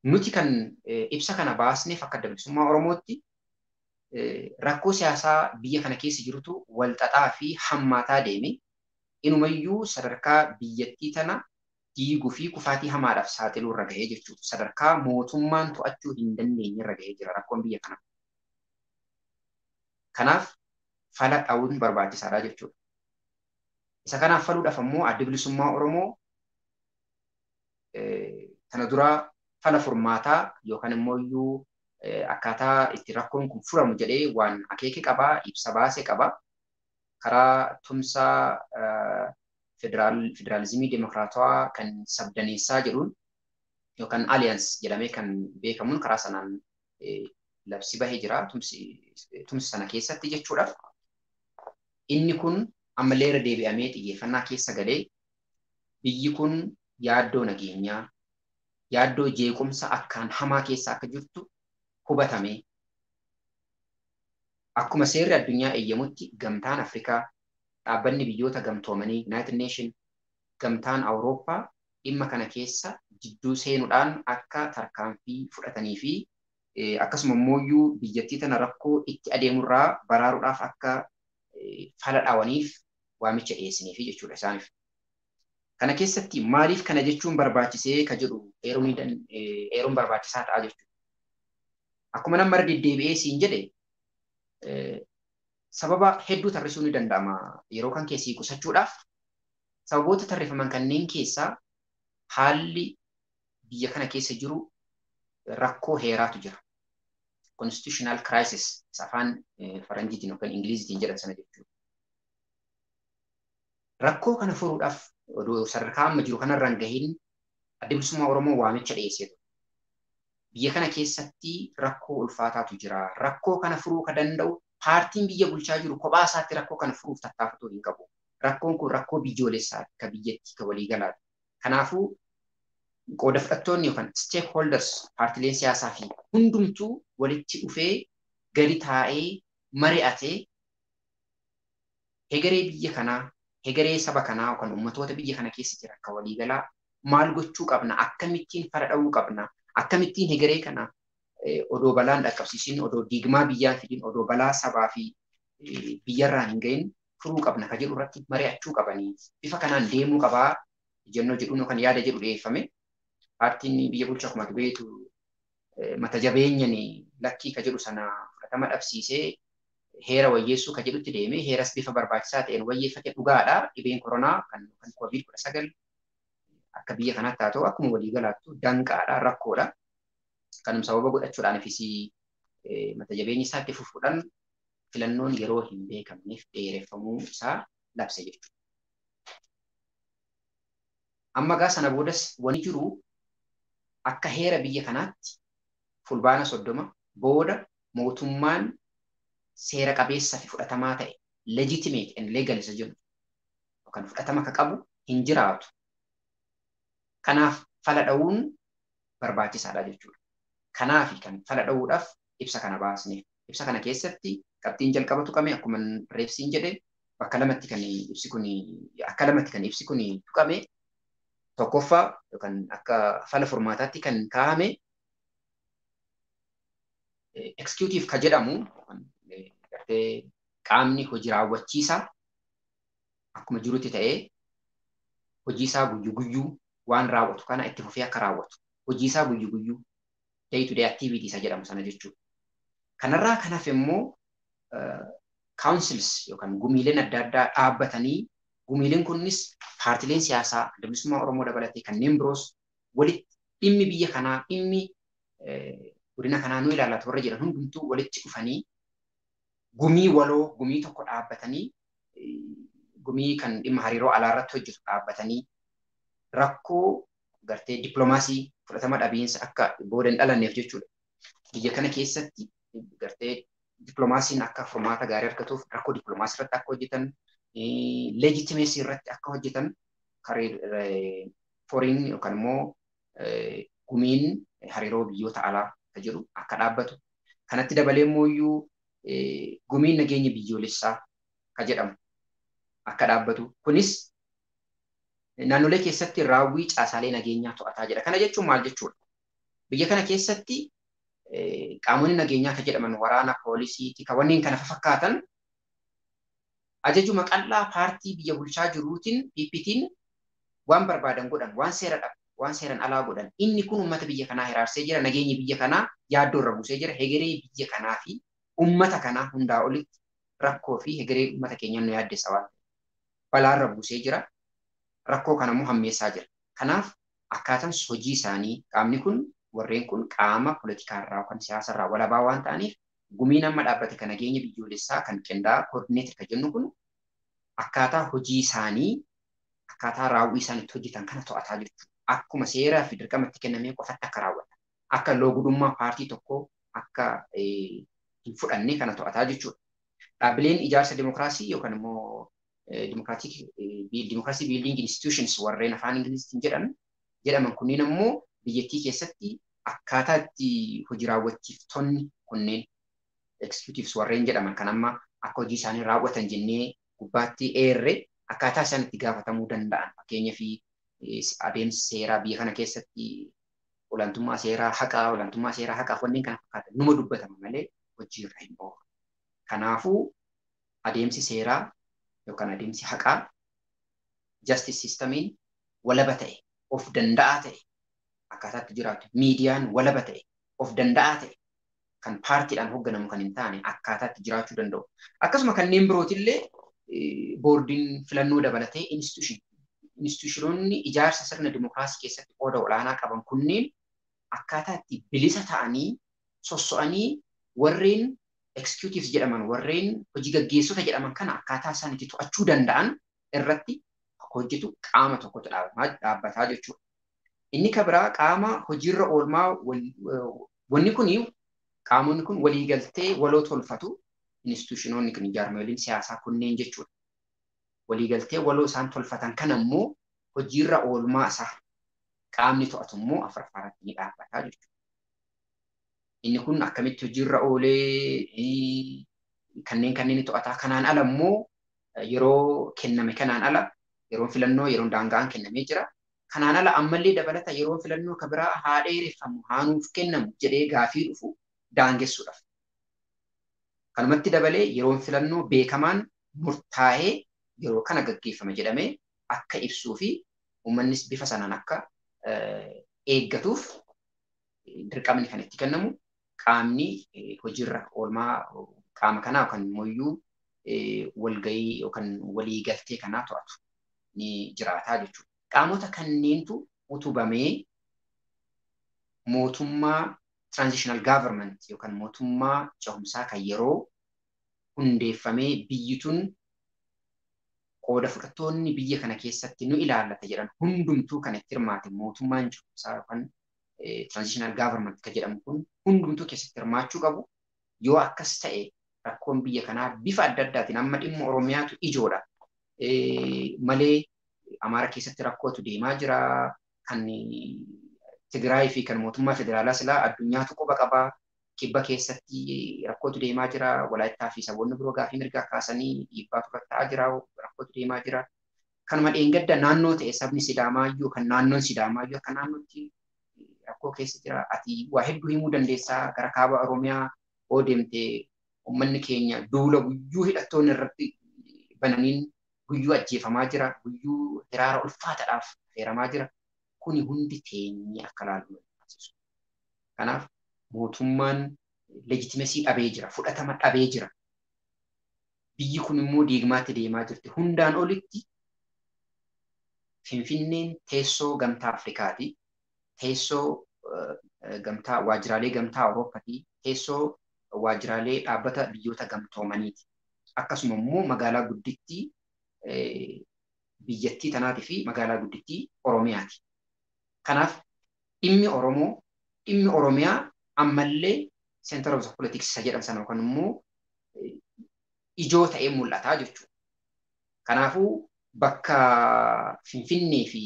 Nuti kan ibsa kana baasneef akka Adda Bilisummaa Oromootti rakkoo siyaasaa biyya kana keessa jirutu walxaxaa fi hammaataa deeme inumayyuu sadarkaa biyyattii tana diiguu fi kufaatii hamaadhaaf saaxiluu irra gahee jechuudha. Sadarkaa mootummaan to'achuu hin dandeenye irra gahee jira rakkoon biyya kanaa. Kanaaf fala dha'uun barbaachisaadha jechuudha. Isa kanaaf faluudhaaf ammoo Adda Bilisummaa Oromoo kana dura fala furmaataa yookaan immoo iyyuu akkaataa itti rakkoon kun furamu jedhee waan akeeke qabaa, ibsa baase qaba. Karaa tumsaa federaalizimii dimokiraatawaa kan sabdaneessaa jedhuun yookaan alliance jedhamee kan beekamuun karaa sanaan labsi bahee jira tumsa sana keessatti jechuudha. Inni kun ammallee irra deebi'amee xiyyeeffannaa keessa galee biyyi kun yaaddoo nageenyaa, yaaddoo jeequmsa akkaan hamaa keessa akka jirtu hubatame. Akkuma seerri addunyaa eeyyamutti gamtaan Afrikaa, dhaabbanni biyyoota gamtoomanii United Nation, gamtaan Awurooppaa dhimma kana keessa jidduu seenuudhaan akka tarkaanfii fudhatanii fi akkasuma immoo biyyattii tana rakkoo itti adeemurraa baraaruudhaaf akka fala dhawaniif waamicha dhiyeessiniifi jechuudha isaaniif. Kana keessatti maaliif kana jechuun barbaachisee ka jedhu eeruun barbaachisaa ta'a jechuudha. Akkuma nama irra deddeebi'ee siin jedhe sababa hedduu tarrisuun ni danda'ama yeroo kan keessii qusachuudhaaf. Sababoota tarreeffaman kanneen keessaa haalli biyya kana keessa jiru rakkoo heeraatu jira. Constitutional crisis isa afaan faranjiitiin yookaan ingiliziitiin jedhan sana jechuudha. Rakkoo kana furuudhaaf odoo sadarkaa amma jiru kanarraan gahiin Adda Bilisummaa Oromoo waamicha dhiyeessee ture. Biyya kana keessatti rakkoo ulfaataatu jira. Rakkoo kana furuu ka danda'u paartiin biyya bulchaa jiru kophaa isaatti rakkoo kana furuuf tattaafatuu hin qabu. Rakkoon kun rakkoo biyyoolessaati, ka biyyattii, ka waliigalaati. Kanaafuu qooda fudhattoonni yookaan stakeholders paartileen siyaasaa fi hundumtuu walitti dhufee gadi taa'ee mari'atee hegeree biyya kanaa, hegeree saba kanaa yookaan uummatoota biyya kana keessa jiran ka waliigalaa maal gochuu qabna, akkamittiin fara dha'uu qabna, akkamittiin hegeree kana odoo balaan dhaqqabsiisin, odoo diigmaa biyyaa fidin, odoo balaa sabaa fi biyyarraan hin gahin furuu qabna ka jedhu irratti mari'achuu qabanii bifa kanaan deemuu qabaa jennoo jedhuun yookaan yaada jedhu dhiyeeffame. Paartiin biyya bulchu akkuma beektu mata jabeenyaan lakkii ka jedhu sana fudhatama dhabsiisee heera wayyeessuu ka jedhutti deemee heeras bifa barbaachisaa ta'een wayyeeffate dhugaadha. Dhibeen koronaa kan COVID-19 akka biyya kanaatti haa ta'u akkuma waliigalaattu danqaadha, rakkoodha. Kanuma sababa godhachuudhaanifis mata jabeenyi isaa itti fufuudhaan filannoon yeroo hin beekamneef dheereffamuu isaa labse jechuudha. Amma gaa sana boodas wanni jiru akka heera biyya kanaatti fulbaana 30 booda mootummaan seera qabeessa fi fudhatamaa ta'e legitimate and legal isa jennu yookaan fudhatama akka qabu hin jiraatu. Kanaaf fala dha'uun barbaachisaadha jechuudha. Kanaaf kan fala dha'uudhaaf ibsa kana baasne. Ibsa kana keessatti qabxiin jalqaba tuqame akkuma reefsiin jedhe bakka lamatti kan ibsi kun akka lamatti kan ibsi kun tuqame. Tokkoffaa yookaan akka fala furmaataatti kan kaa'ame executive ka jedhamu gartee qaamni hojii raawwachiisaa akkuma jirutti ta'ee hojii isaa guyyuu guyyuu waan raawwatu kana itti fufee akka raawwatu hojii isaa guyyuu guyyuu day to day activity isa jedhamu sana jechuudha. Kanarraa kanaaf immoo councils yookaan gumiileen adda addaa dhaabbatanii gumiileen kunis paartileen siyaasaa Adda Bilisummaa Oromoo dabalatee kanneen biroos walitti dhimmi biyya kanaa dhimmi godina kanaa nu ilaallatu warra jedhan hundumtuu walitti dhufanii gumii waloo gumii tokko dhaabbatanii gumii kan dhimma hariiroo alaa irratti hojjetu dhaabbatanii rakkoo gartee dippiloomaasii fudhatama dhabiinsa akka booda hin dhalanneef jechuudha. Biyya kana keessatti gartee dippiloomaasiin akka furmaata gaarii argatuuf rakkoo dippiloomaasii irratti akka hojjetan legitimacy irratti akka hojjetan foreign yookaan immoo gumiin hariiroo biyyoota alaa akka jiru akka dhaabbatu. Kanatti dabalee immoo gumiin nageenya biyyoolessaa akka jedhamu akka dhaabbatu. Kunis naannolee keessatti raawwii caasaalee nageenyaa to'ataa jira. Kana jechuun maal jechuudha? Biyya kana keessatti qaamonni nageenyaa akka jedhaman waraana, poolisii, tika wanneen kana fakkaatan ajajuma qal'aa paartii biyya bulchaa jiruutiin PPT'n waan barbaadan godhan, waan seera dhabu, waan seeran alaa godhan. Inni kun uummata biyya kanaa hiraarsee jira, nageenyi biyya kanaa yaaddoo irra buusee jira, hegeree biyya kanaa fi uummata kanaa hundaa olitti rakkoo fi hegeree uummata keenyaa nu yaaddessa waan ta'eef balaarra buusee jira. Rakkoo kana immoo hammeessaa jira. Kanaaf akkaataan hojii isaanii qaamni kun warreen kun qaama poolitikaarraa yookaan siyaasarraa walabaa waan ta'aniif gumiin amma dhaabbate kan nageenya biyyoolessaa kan qindaa'aa koordineetir kan jennu kun akkaataa hojii isaanii akkaataa raawwii isaan itti hojjetan kana to'ataa jechuudha. Akkuma seeraa fi dirqama itti kennamee qofatti akka raawwatan akka loogudummaa paartii tokkoo akka hin fudhanne kana to'ataa jechuudha. Dhaabbileen ijaarsa dimokiraasii yookaan immoo democracy building institutions warreen afaan Ingiliziitiin jedhaman kunneen ammoo biyyattii keessatti akkaataa itti hojii raawwachiiftonni kunneen executives warreen jedhaman kan amma akka hojii isaanii raawwatan jennee gubbaatti eerre akkaataa isaan itti gaafatamuu danda'an fakkeenyaa fi adeemsa seeraa biyya kana keessatti olaantummaa seeraa haqaa olaantummaa seeraa haqaaf wanneen kana fakkaatan numa dubbatama malee hojiirra hin oolu. Kanaafuu adeemsi seeraa yookaan adeemsi haqaa justice systemiin walaba ta'e, of danda'aa ta'e akkaataatti jiraatu, miidiyaan walaba ta'e, of danda'aa ta'e kan paartiidhaan hoogganamu kan hin taane akkaataatti jiraachuu danda'u. Akkasuma kanneen birootillee boordiin filannoo dabalatee institushinoonni ijaarsa sirna dimokiraasii keessatti qooda olaanaa qaban kunneen akkaataatti bilisa ta'anii sosso'anii warreen executives jedhaman, warreen hojii gaggeessota jedhaman kana akkaataa isaan itti to'achuu danda'an irratti hojjetu qaama tokkotu dhaabbataa jechuudha. Inni kan biraa qaama hojiirra oolmaa wanni kuni qaamonni kun waliigaltee waloo tolfatu institushinoonni kun jaarmiyaaleen siyaasaa kunneen jechuudha. Waliigaltee waloo isaan tolfatan kana immoo hojiirra oolmaa isaa qaamni to'atu immoo afuraffaarratti ni dhaabbataa jechuudha. Inni kun akkamitti hojiirra oolee kanneen to'ataa kanaan ala immoo yeroo kenname kanaan ala yeroon filannoo yeroon daanga'aan kennamee jira. Kanaan ala ammallee dabalata yeroon filannoo kan biraa haa dheereffamu haa nuuf kennamu jedhee gaafii dhufu daangessuudhaaf. Kanumatti dabalee yeroon filannoo beekamaan murtaa'ee yeroo kana gaggeeffama jedhamee akka ibsuu fi uummannis bifa sanaan akka eeggatuuf dirqamni kan itti kennamu qaamni hojiirra oolmaa qaama kanaa yookaan immoo walgahii yookaan waliigaltee kanaa to'atu ni jiraataa jechuudha. Qaamota kanneentu utubamee mootummaa transitional government yookaan mootummaa cehumsaa kan yeroo hundeeffamee biyyi tun qooda fudhattoonni biyya kana keessatti nu ilaallata jedhan hundumtuu kan itti hirmaate mootummaan cehumsaa yookaan transitional government kan jedhamu kun hundumtuu keessatti hirmaachuu qabu. Yoo akkas ta'e rakkoon biyya kanaa bifa adda addaatiin amma dhimma Oromiyaatu ijoodha. Malee Amaara keessatti rakkootu deemaa jira. Kan Tigraay fi kan mootummaa federaalaa silaa addunyaatu quba qabaa. Kibba keessatti rakkootu deemaa jira. Walaayittaa fi saboonni biroo gaafii mirgaa kaasanii dhiibbaatu irratti ta'aa jira. Rakkootu deemaa jira. Kanuma dheengadda naannoo ta'e sabni Sidaamaayyuu kan naannoon Sidaamaayyuu akka naannootti rakkoo keessa jira. Ati waa hedduu himuu dandeessaa gara kaaba Oromiyaa oo deemtee uummanni keenya duula guyyuu hidhattoonni irratti bananiin guyyuu ajjeefamaa jira. Guyyuu hiraara ulfaataadhaaf affeeramaa jira. Kuni hundi teenyee akka laallu taasisu. Kanaaf mootummaan leejitimeesii dhabee jira. Fudhatama dhabee jira. Biyyi kun immoo diigmaatti deemaa jirti. Hundaan olitti Finfinneen teessoo gamtaa Afrikaati. Teessoo gamtaa waajjiraalee gamtaa Awurooppaatii. Teessoo waajjiraalee dhaabbata biyyoota gamtoomaniiti. Akkasuma immoo magaalaa guddittii biyyattii tanaatii fi magaalaa guddittii Oromiyaati. Kanaaf dhimmi Oromoo, dhimmi Oromiyaa ammallee center of the politics isa jedhan sana yookaan immoo ijoo ta'ee mul'ataa jechuudha. Kanaafuu bakka Finfinnee fi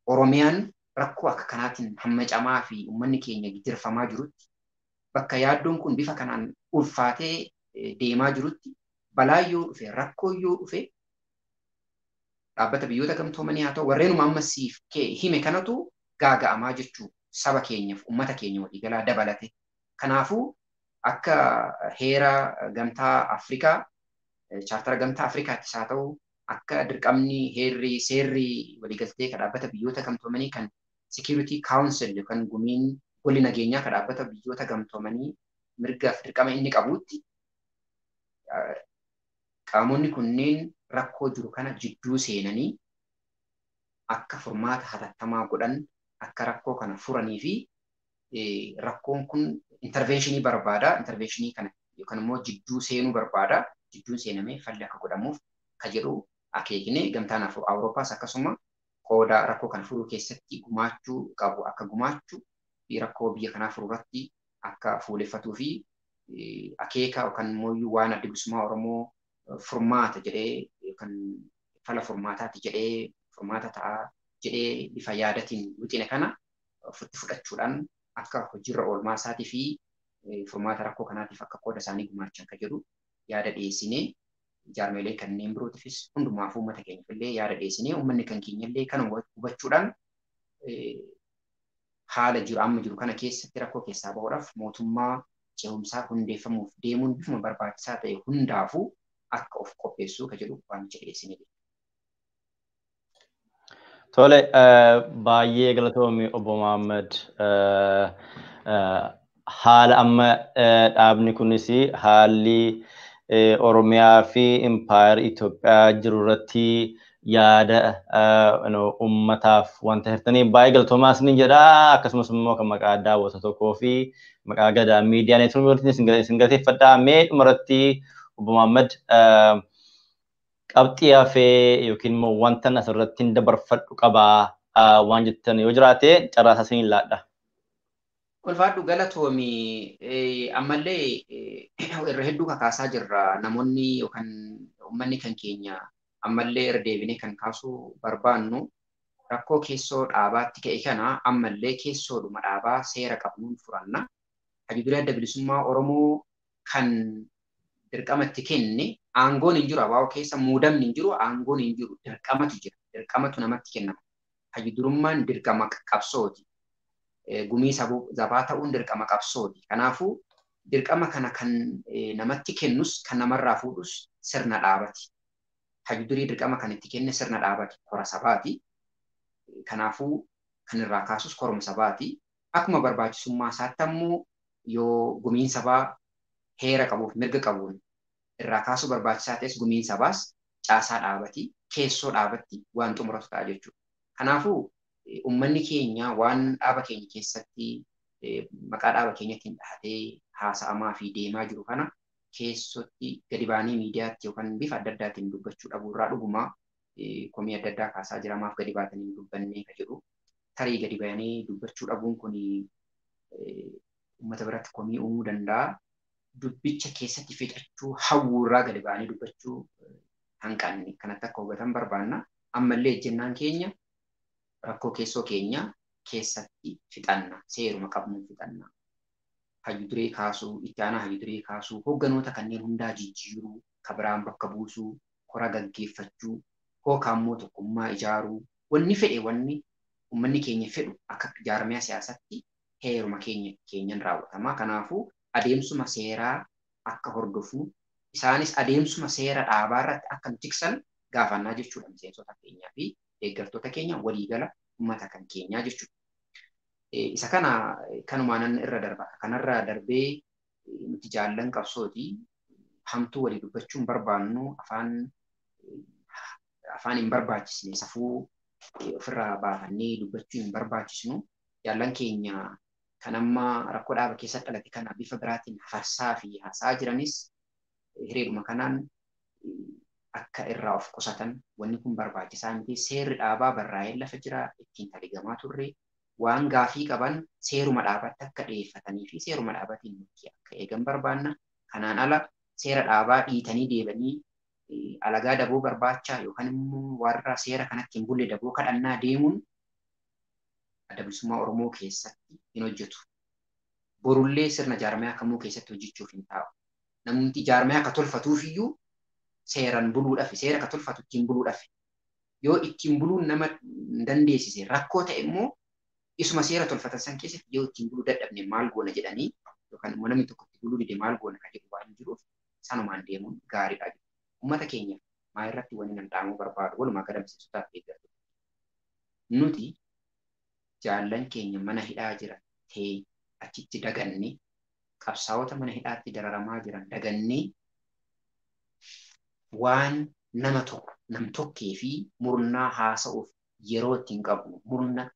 Oromiyaan rakkoo akka kanaatiin hammacamaa fi uummanni keenya gidirfamaa jirutti bakka yaaddoon kun bifa kanaan ulfaatee deemaa jirutti balaa yoo dhufe rakkoo yoo dhufe dhaabbata biyyoota gamtoomanii haa ta'u warreenuma amma siif hime kanatu gaaga'amaa jechuu saba keenyaaf uummata keenya waliigalaa dabalate. Kanaafuu akka heera gamtaa Afrikaa chaartara gamtaa Afrikaattis haa ta'u akka dirqamni heerri seerri waliigaltee kan dhaabbata biyyoota gamtoomanii kan Security Council yookaan gumiin golli nageenyaa kan dhaabbata biyyoota gamtoomanii mirgaaf dirqama inni qabuutti qaamonni kunneen rakkoo jiru kana jidduu seenanii akka furmaata hatattamaa godhan akka rakkoo kana furanii fi rakkoon kun intervenshinii barbaada. Intervenshinii kana yookaan immoo jidduu seenuu barbaada. Jidduun seenamee falli akka godhamuuf ka jedhu akeekne gamtaan Awurooppaas akkasuma qooda rakkoo kana furuu keessatti gumaachuu qabu akka gumaachuu fi rakkoo biyya kanaa furuu irratti akka fuuleffatuu fi akeeka yookaan immoo waan adda bilisummaa Oromoo furmaata jedhee yookaan fala furmaataati jedhee furmaata ta'a jedhee bifa yaadatiin wixine kana ofitti fudhachuudhaan akka hojiirra oolmaa isaatii fi furmaata rakkoo kanaatiif akka qooda isaanii gumaachan kan jedhu yaada dhiyeessinee jaarmeelee kanneen birootiifis hundumaaf uummata keenyaaf illee yaada dhiyeessinee uummanni kan keenya illee kana hubachuudhaan haala jiru amma jiru kana keessatti rakkoo keessaa bahuudhaaf mootummaa ce'umsaa hundeeffamuuf deemuun bifuma barbaachisaa ta'e hundaafuu akka of qopheessuu kan jedhu waamicha dhiyeessinee. Tole, baay'ee galatoomi Obbo Mahammad. Haala amma dhaabni kunis haalli Oromiyaa fi Impaayar Itoophiyaa jiru irratti yaada uummataaf wanta hirtanii baay'ee galatoomaa isiniin jedha. Akkasumas immoo kan maqaa daawwata tokkoo fi maqaa Gadaa Miidiyaa Neetwoorkiin isin galateeffadha. Mee dhumarratti Obbo Mahammad qabxii hafee yookiin immoo wanta asirratti hin dabarfadhu qabaa waan jettan yoo jiraate carraa isaa isiniin laadha. Ulfaadhu, galatoomi. Ammallee irra hedduu kakaasaa jirra, namoonni yookaan uummanni kan keenya. Ammallee irra deebinee kan kaasuu barbaannu, rakkoo keessoo dhaabaatti ka'e kana ammallee keessoodhuma dhaabaa seera qabnuun furanna. Hayyuu Adda Bilisummaa Oromoo kan dirqamatti kenne, aangoon hin jiru, abaa'oo keessa muudamni hin jiru, aangoon hin jiru, dirqamatu jira. Dirqamatu namatti kennama. Hayyuu durummaan dirqama qabsooti. Gumii sabaa ta'uun dirqama qabsooti. Kanaafuu dirqama kana kan namatti kennus kan namarraa fuudhus sirna dhaabati. Hayyuu durii dirqama kan itti kenne sirna dhaabati, kora sabaati. Kanaafuu kan irraa kaasus korma sabaati. Akkuma barbaachisummaa isaatti ammoo yoo gumiin sabaa heera qabuuf mirga qabuun irraa kaasuu barbaachisaa ta'es, gumiin sabaas caasaa dhaabati, keessoo dhaabatti waan xumuratu ta'a jechuudha. Kanaafuu uummanni keenya waan dhaaba keenya keessatti maqaa dhaaba keenyaatiin dhahatee haasa'amaa fi deemaa jiru kana keessotti gadi baanii miidiyaatti yookaan bifa adda addaatiin dubbachuu dhabuurraa dhugumaa komii adda addaa kaasaa jira. Maaf gadi baatanii hin dubbannee ka jedhu. Tarii gadi bayanii dubbachuu dhabuun kun uummata biratti komii uumuu danda'a. Dubbicha keessatti fixachuu hawwuurraa gadi ba'anii dubbachuu hanqanne kanatti akka hubatan barbaanna. Ammallee ejjennaan keenya rakkoo keessoo keenya keessatti fixanna, seeruma qabnuun fixanna. Hayyu duree kaasuu, itti aanaa hayyu duree kaasuu, hoogganoota kanneen hundaa jijjiiruu, kabiraan bakka buusuu, kora gaggeeffachuu, hookaan immoo tokkummaa ijaaruu, wanni fedhe, wanni uummanni keenya fedhu akka jaarmiyaa siyaasatti heeruma keenya keenyan raawwatama. Kanaafuu adeemsuma seeraa akka hordofnu, isaanis adeemsuma seera dhaabaa irratti akka nu tiksan gaafannaa jechuudha, miseensota keenyaa fi deeggartoota keenya, waliigala uummata kan keenyaa jechuudha. Isa kana kanumaan irra darba. Kanarra darbee nuti jaallan qabsooti. Hamtuu walii dubbachuun barbaannu, afaan hin barbaachisne safuu ofirraa baafannee dubbachuu hin barbaachisnu. Jaallan keenya kan amma rakkoo dhaaba keessatti dhalate kana bifa biraatiin farsaa fi haasaa jiranis hireedhuma kanaan akka irraa of qusatan, wanni kun barbaachisaa miti. Seerri dhaabaa barraa'ee lafa jira, ittiin taligamaa turre. Waan gaafii qaban seeruma dhaabatti akka dhiyeeffatanii fi seeruma dhaabatiin nuti akka eegan barbaanna. Kanaan ala seera dhaabaa dhiitanii deebanii alagaa daboo barbaachaa yookaan immoo warra seera kanatti hin bulle daboo kadhannaa deemuun Adda Bilisummaa Oromoo keessatti hin hojjetu. Borullee sirna jaarmiyaa kamuu keessatti hojjechuuf hin taa'u. Namni jaarmiyaa akka tolfatuufiyyuu seeraan buluudhaaf, seera akka tolfatu ittiin buluudhaaf. Yoo ittiin buluun nama dandeessise rakkoo ta'e immoo, isuma seera tolfatan san keessatti yoo ittiin buluu dadhabne maal goona jedhanii, yookaan immoo namni tokko itti buluu dide maal goona kan jedhu waan jiruuf, sanumaan deemuun gaariidha. Uummata keenya maa irratti wanni nan dhaamuu barbaadu, walumaa gala miseensotaaf deeggartoota. Nuti jaallan keenya mana hidhaa jiran ta'ee achitti daganne, qabsaa'ota mana hidhaatti dararamaa jiran dagannee, waan nama tokko nam tokkee fi murnaa haasa'uuf yeroo ittiin qabnu, murna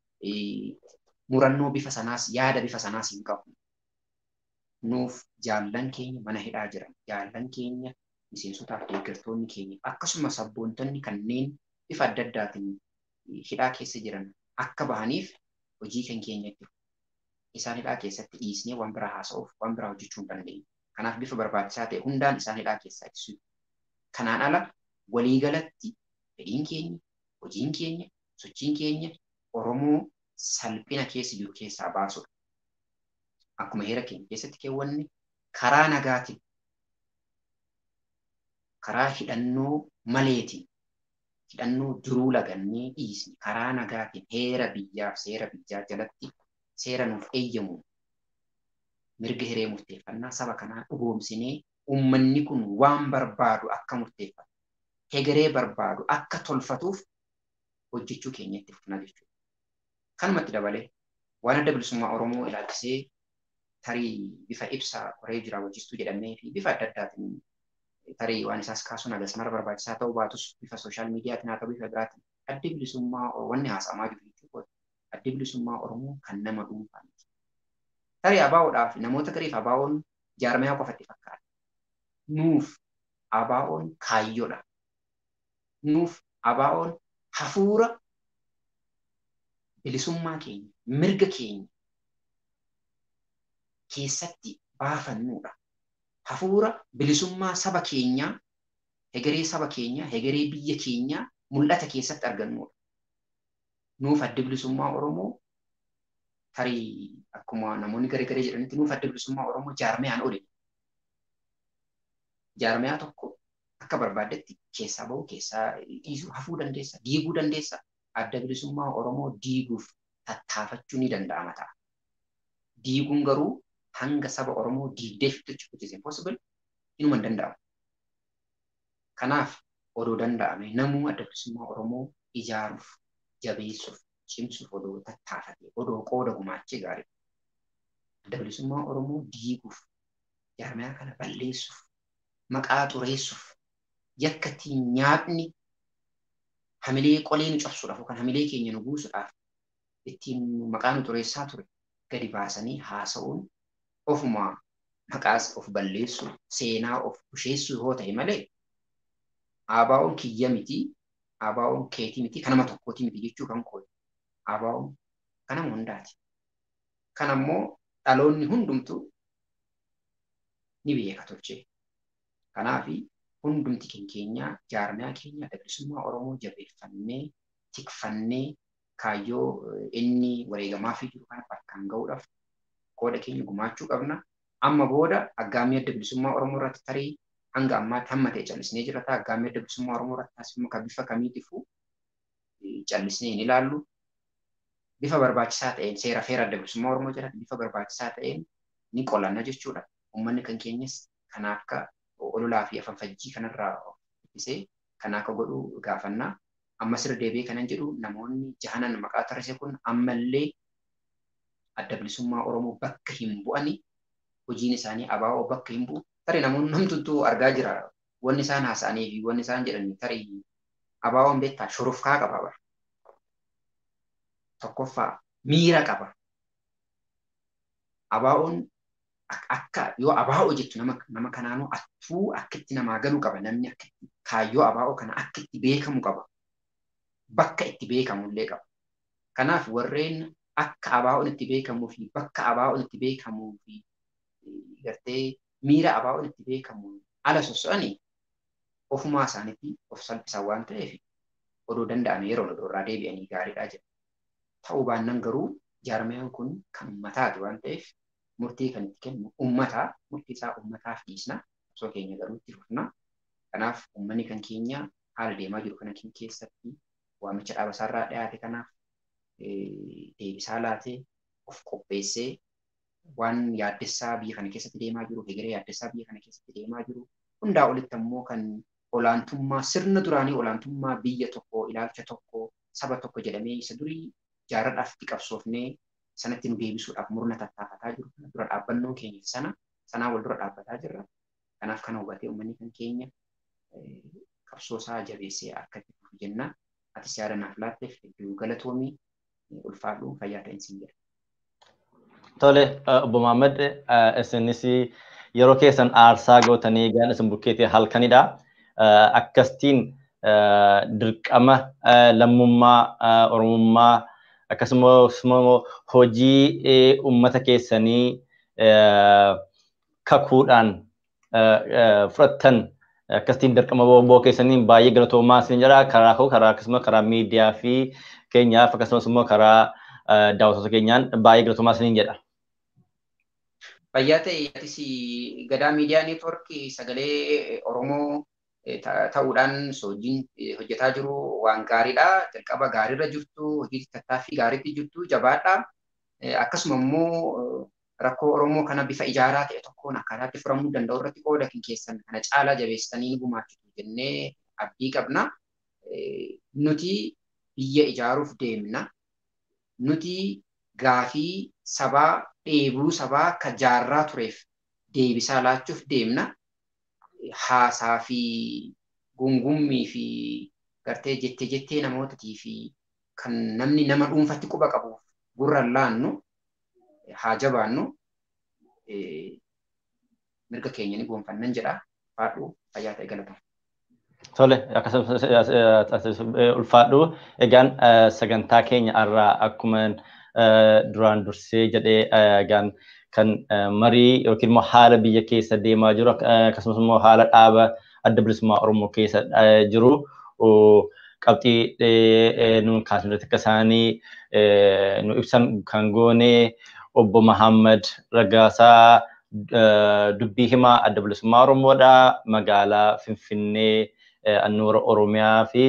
murannoo bifa sanaas, yaada bifa sanaas hin qabnu. Nuuf jaallan keenya mana hidhaa jiran, jaallan keenya miseensotaaf deeggartoonni keenya, akkasumas sabboontonni kanneen bifa adda addaatiin hidhaa keessa jiran akka bahaniif hojii kan keenya jiru. Isaan hidhaa keessatti dhiisnee waan biraa haasa'uuf, waan biraa hojjechuu hin dandeenyu. Kanaaf bifa barbaachisaa ta'e hundaan isaan hidhaa keessaa ittisuu. Kanaan ala waliigalatti fedhiin keenya, hojiin keenya, sochiin keenya Oromoo salphina keessa jiru keessaa baasudha. Akkuma heera keenya keessatti keewwanne, karaa nagaatiin, karaa hidhannoo maleetiin, hidhannoo duruu lagannee dhiisne, karaa nagaatiin heera biyyaaf seera biyyaa jalatti seera nuuf eeyyamu mirga hiree murteeffannaa saba kanaa dhugoomsinee, uummanni kun waan barbaadu akka murteeffatu, hegeree barbaadu akka tolfatuuf hojjechuu keenya itti fufna jechuudha. Kanumatti dabalee waan adda bilisummaa Oromoo ilaalchisee tarii bifa ibsa koree jiraawwachiistuu jedhamee fi bifa adda addaatiin tarii waan isaas kaasuun hagas mara barbaachisaa ta'uu baatus bifa sooshaal miidiyaatiin haa ta'u bifa biraatiin addi bilisummaa wanni haasa'amaa jiru jechuudha. Addi bilisummaa Oromoo kan nama dhuunfaa miti. Tarii ABO'dhaaf namoota gariif ABO'n jaarmiyaa qofatti fakkaata. Nuuf ABO'n kaayyoodha. Nuuf ABO'n hafuura bilisummaa keenya, mirga keenya keessatti baafannuudha. Hafuura bilisummaa saba keenyaa, hegeree saba keenyaa, hegeree biyya keenyaa mul'ata keessatti argannuudha. Nuuf adda bilisummaa Oromoo tarii akkuma namoonni garee jedhanitti nuuf adda bilisummaa Oromoo jaarmiyaan oli. Jaarmiyaa tokko akka barbaaddetti keessaa bahu, keessaa dhiisuu, hafuu dandeessa, diiguu dandeessa. Adda bilisummaa Oromoo diiguuf tattaafachuu ni danda'ama ta'a. Diiguun garuu hanga saba Oromoo diigdee fixachu which is impossible inuma hin danda'amu. Kanaaf odoo danda'ame namuu adda bilisummaa Oromoo ijaaruuf, jabeessuuf, cimsuuf odoo tattaafate, odoo qooda gumaachee gaariidha. Adda bilisummaa Oromoo diiguuf, jaarmiyaa kana balleessuuf, maqaa xureessuuf, yakka ittiin nyaatni hamilee qolee nu cabsuudhaaf yookaan hamilee keenya nu buusuudhaaf ittiin maqaa nu xureessaa ture gadi baasanii haasa'uun ofuma maqaas of balleessu, seenaa of busheessuu yoo ta'e malee ABO'n kiyya miti, ABO'n keetii miti, kan nama tokkooti miti jechuu kan kooti. ABO'n kan nama hundaati. Kan ammoo dhaloonni hundumtuu ni beeka tolchee. Kanaafi hundumti keenya jaarmiyaa keenya adda bilisummaa Oromoo jabeeffannee, tikfannee kaayyoo inni wareegamaafii jiru kana bakkaan ga'uudhaaf qooda keenya gumaachuu qabna. Amma booda aggaammii adda bilisummaa Oromoo irratti tarii hanga ammaatti hamma ta'e callisnee jira ta'a. Aggaammii adda bilisummaa Oromoo irratti taasifamu kan bifa kamiitifuu callisnee hin ilaallu. Bifa barbaachisaa ta'een seera feera adda bilisummaa Oromoo jalatti bifa barbaachisaa ta'een ni qolanna jechuudha. Uummanni kan keenyas kan akka ololaa fi afanfajjii kanarraa of ittisee kan akka godhu gaafannaa. Ammas irra deebi'ee kanan jedhu namoonni jahanan maqaa tarree kun ammallee adda bilisummaa Oromoo bakka hin bu'ani hojiin isaanii ABO bakka hin bu'u. Tarii namoonni namtuttuu argaa jira wanni isaan haasa'anii fi wanni isaan jedhan tarii ABO'n beektaa shorofkaa qaba bara. Tokkoffaa miira qaba. ABO'n akka yoo ABO jettu nama kanaanuu attuu akkitti namaa galuu qaba namni akkitti kaayyoo ABO kana akkitti beekamu qaba. Bakka itti beekamullee qaba. Kanaaf warreen akka ABO'n itti beekamuu fi bakka ABO'n itti beekamuu fi gartee miira ABO'n itti beekamu ala sosso'anii ofumaa isaaniitti of salphisan waan ta'eef odoo danda'ame yeroo odoo irraa deebi'anii gaariidha jedha. Ta'uu baannaan garuu jaarmiyaan kun kan uummataati waan ta'eef murtii kan itti kennu uummataa, murtii isaa uummataaf dhiisna, osoo keenya garuu itti fufna. Kanaaf uummanni kan keenya haala deemaa jiru kana keessatti waamicha dhaaba isaarraa dhiyaate kanaaf deebisaa laatee of qopheessee waan yaaddessaa biyya kana keessatti deemaa jiru, hegeree yaaddessaa biyya kana keessatti deemaa jiru, hundaa olitti ammoo kan olaantummaa sirna duraanii olaantummaa biyya tokkoo, ilaalcha tokkoo, saba tokko jedhamee isa durii jaarraadhaaf itti qabsoofnee sanatti nu deebisuudhaaf murna tattaafataa jiru kana dura dhaabbannoo keenya sana sanaa wal dura dhaabbataa jirra. Kanaaf kana hubatee uummanni kan keenya qabsoo isaa jabeessee akka itti fufu jenna. Atis yaada naaf laatteef hedduu galatoomii ulfaadhu fayyaa ta'in siin jedha. Tole obbo Mahammad isinis yeroo keessan aarsaa gootanii gaan isin bukkeetii halkanidha. Akkasitiin dirqama lammummaa Oromummaa akkasumas hojii uummata keessanii kakuudhaan fudhattan akkasitiin dirqama bobboo keessaniin baay'ee galatoomaa isin jedha. Karaa koo karaa akkasumas karaa miidiyaa fi keenyaaf akkasumas immoo karaa daawwattoota keenyaan baay'ee galatoomaa isiniin jedha. Fayyaa ta'e atis Gadaa Miidiyaa Neetwoorkii sagalee Oromoo ta'uudhaan hojiin hojjetaa jiru waan gaariidha. Jalqaba gaariirra jirtu, hojii tattaaffii gaariitti jirtu jabaadha. Akkasuma immoo rakkoo Oromoo kana bifa ijaaraa ta'e tokkoon akkaataa itti furamuu danda'u irratti qooda keessan kana caalaa jabeessitanii ni gumaachitu jennee abdii qabna. Nuti Biyya ijaaruuf deemna. Nuti gaafii sabaa dheebuu sabaa ka jaarraa tureef deebisaa laachuuf deemna. Haasaa fi gungummii fi gartee jettee jettee namootatii fi kan namni nama dhuunfatti quba qabuuf gurra laannu haa jabaannu mirga keenya ni goonfannan jedha. Faadhu fayyaa ta'e galatama. Tole, akkasumas ulfaadhu. Egaan sagantaa keenya irraa akkuma duraan dursee jedhee egaan kan marii yookiin immoo haala biyya keessa deemaa jiru akkasumas immoo haala dhaaba Adda Bilisummaa Oromoo keessa jiru qabxii nuun kaasne irratti akka isaanii nu ibsan kan goone obbo Mahammad Raggaasaa dubbii himaa Adda Bilisummaa Oromoodha. Magaalaa Finfinnee handhuura Oromiyaa fi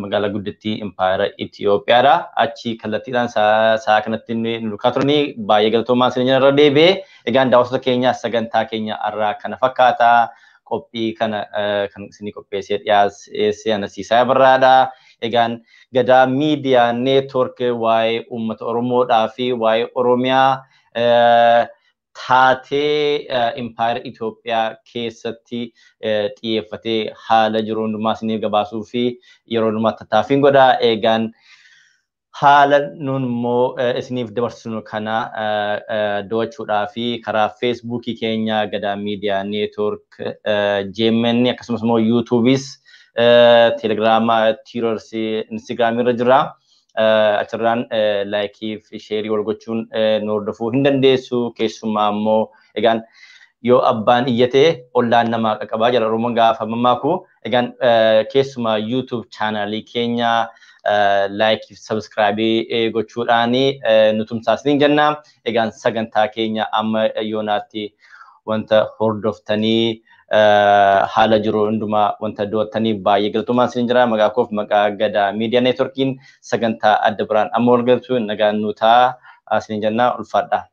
magaalaa guddittii Impaayera Itoophiyaadha. Achi kallattiidhaan sa'a kanatti nu duukaa turanii baay'ee galatoomaa isin irra deebi'ee. Egaan daawwattoota keenya sagantaa keenya irraa kana fakkaata. Qophii kana kan isinii qopheessee dhiyaase Anasiisaa Barraadha. Egaan Gadaa Miidiyaa Neetwoork waa'ee uummata Oromoodhaa fi waa'ee Oromiyaa taatee Impaayera Itoophiyaa keessatti xiyyeeffatee haala jiru hundumaa isiniif gabaasuu fi yeroo hundumaa tattaaffiin godha. Egaan haala nun immoo isiniif dabarsinu kana daawwachuudhaa fi karaa Feesbuukii keenya Gadaa Miidiyaa Neetwoork JMN akkasumas immoo Yuutuubis, Teelegiraama, Tiwiitars, Instagiraamii irra jira. Achirraan laayikii fi sheerii wal gochuun nu hordofuu hin dandeessu. Keessumaa immoo egaan yoo abbaan iyyatee ollaan namaa qaqqabaa jira Oromoon gaafa mammaaku. Egaan keessumaa YouTube chaanaalii keenya laayikii fi sabskraayibii gochuudhaan nu tumsaasanii jenna. Egaan sagantaa keenya amma yoonaatti wanta hordoftanii haala jiru hundumaa wanta daawwattanii baay'ee galatoomaa isin jira. Maqaa koof maqaa Gadaa Miidiyaa Neetworkiin sagantaa adda biraan amma wal galtu nagaan nu ta'a isin jenna ulfaadha.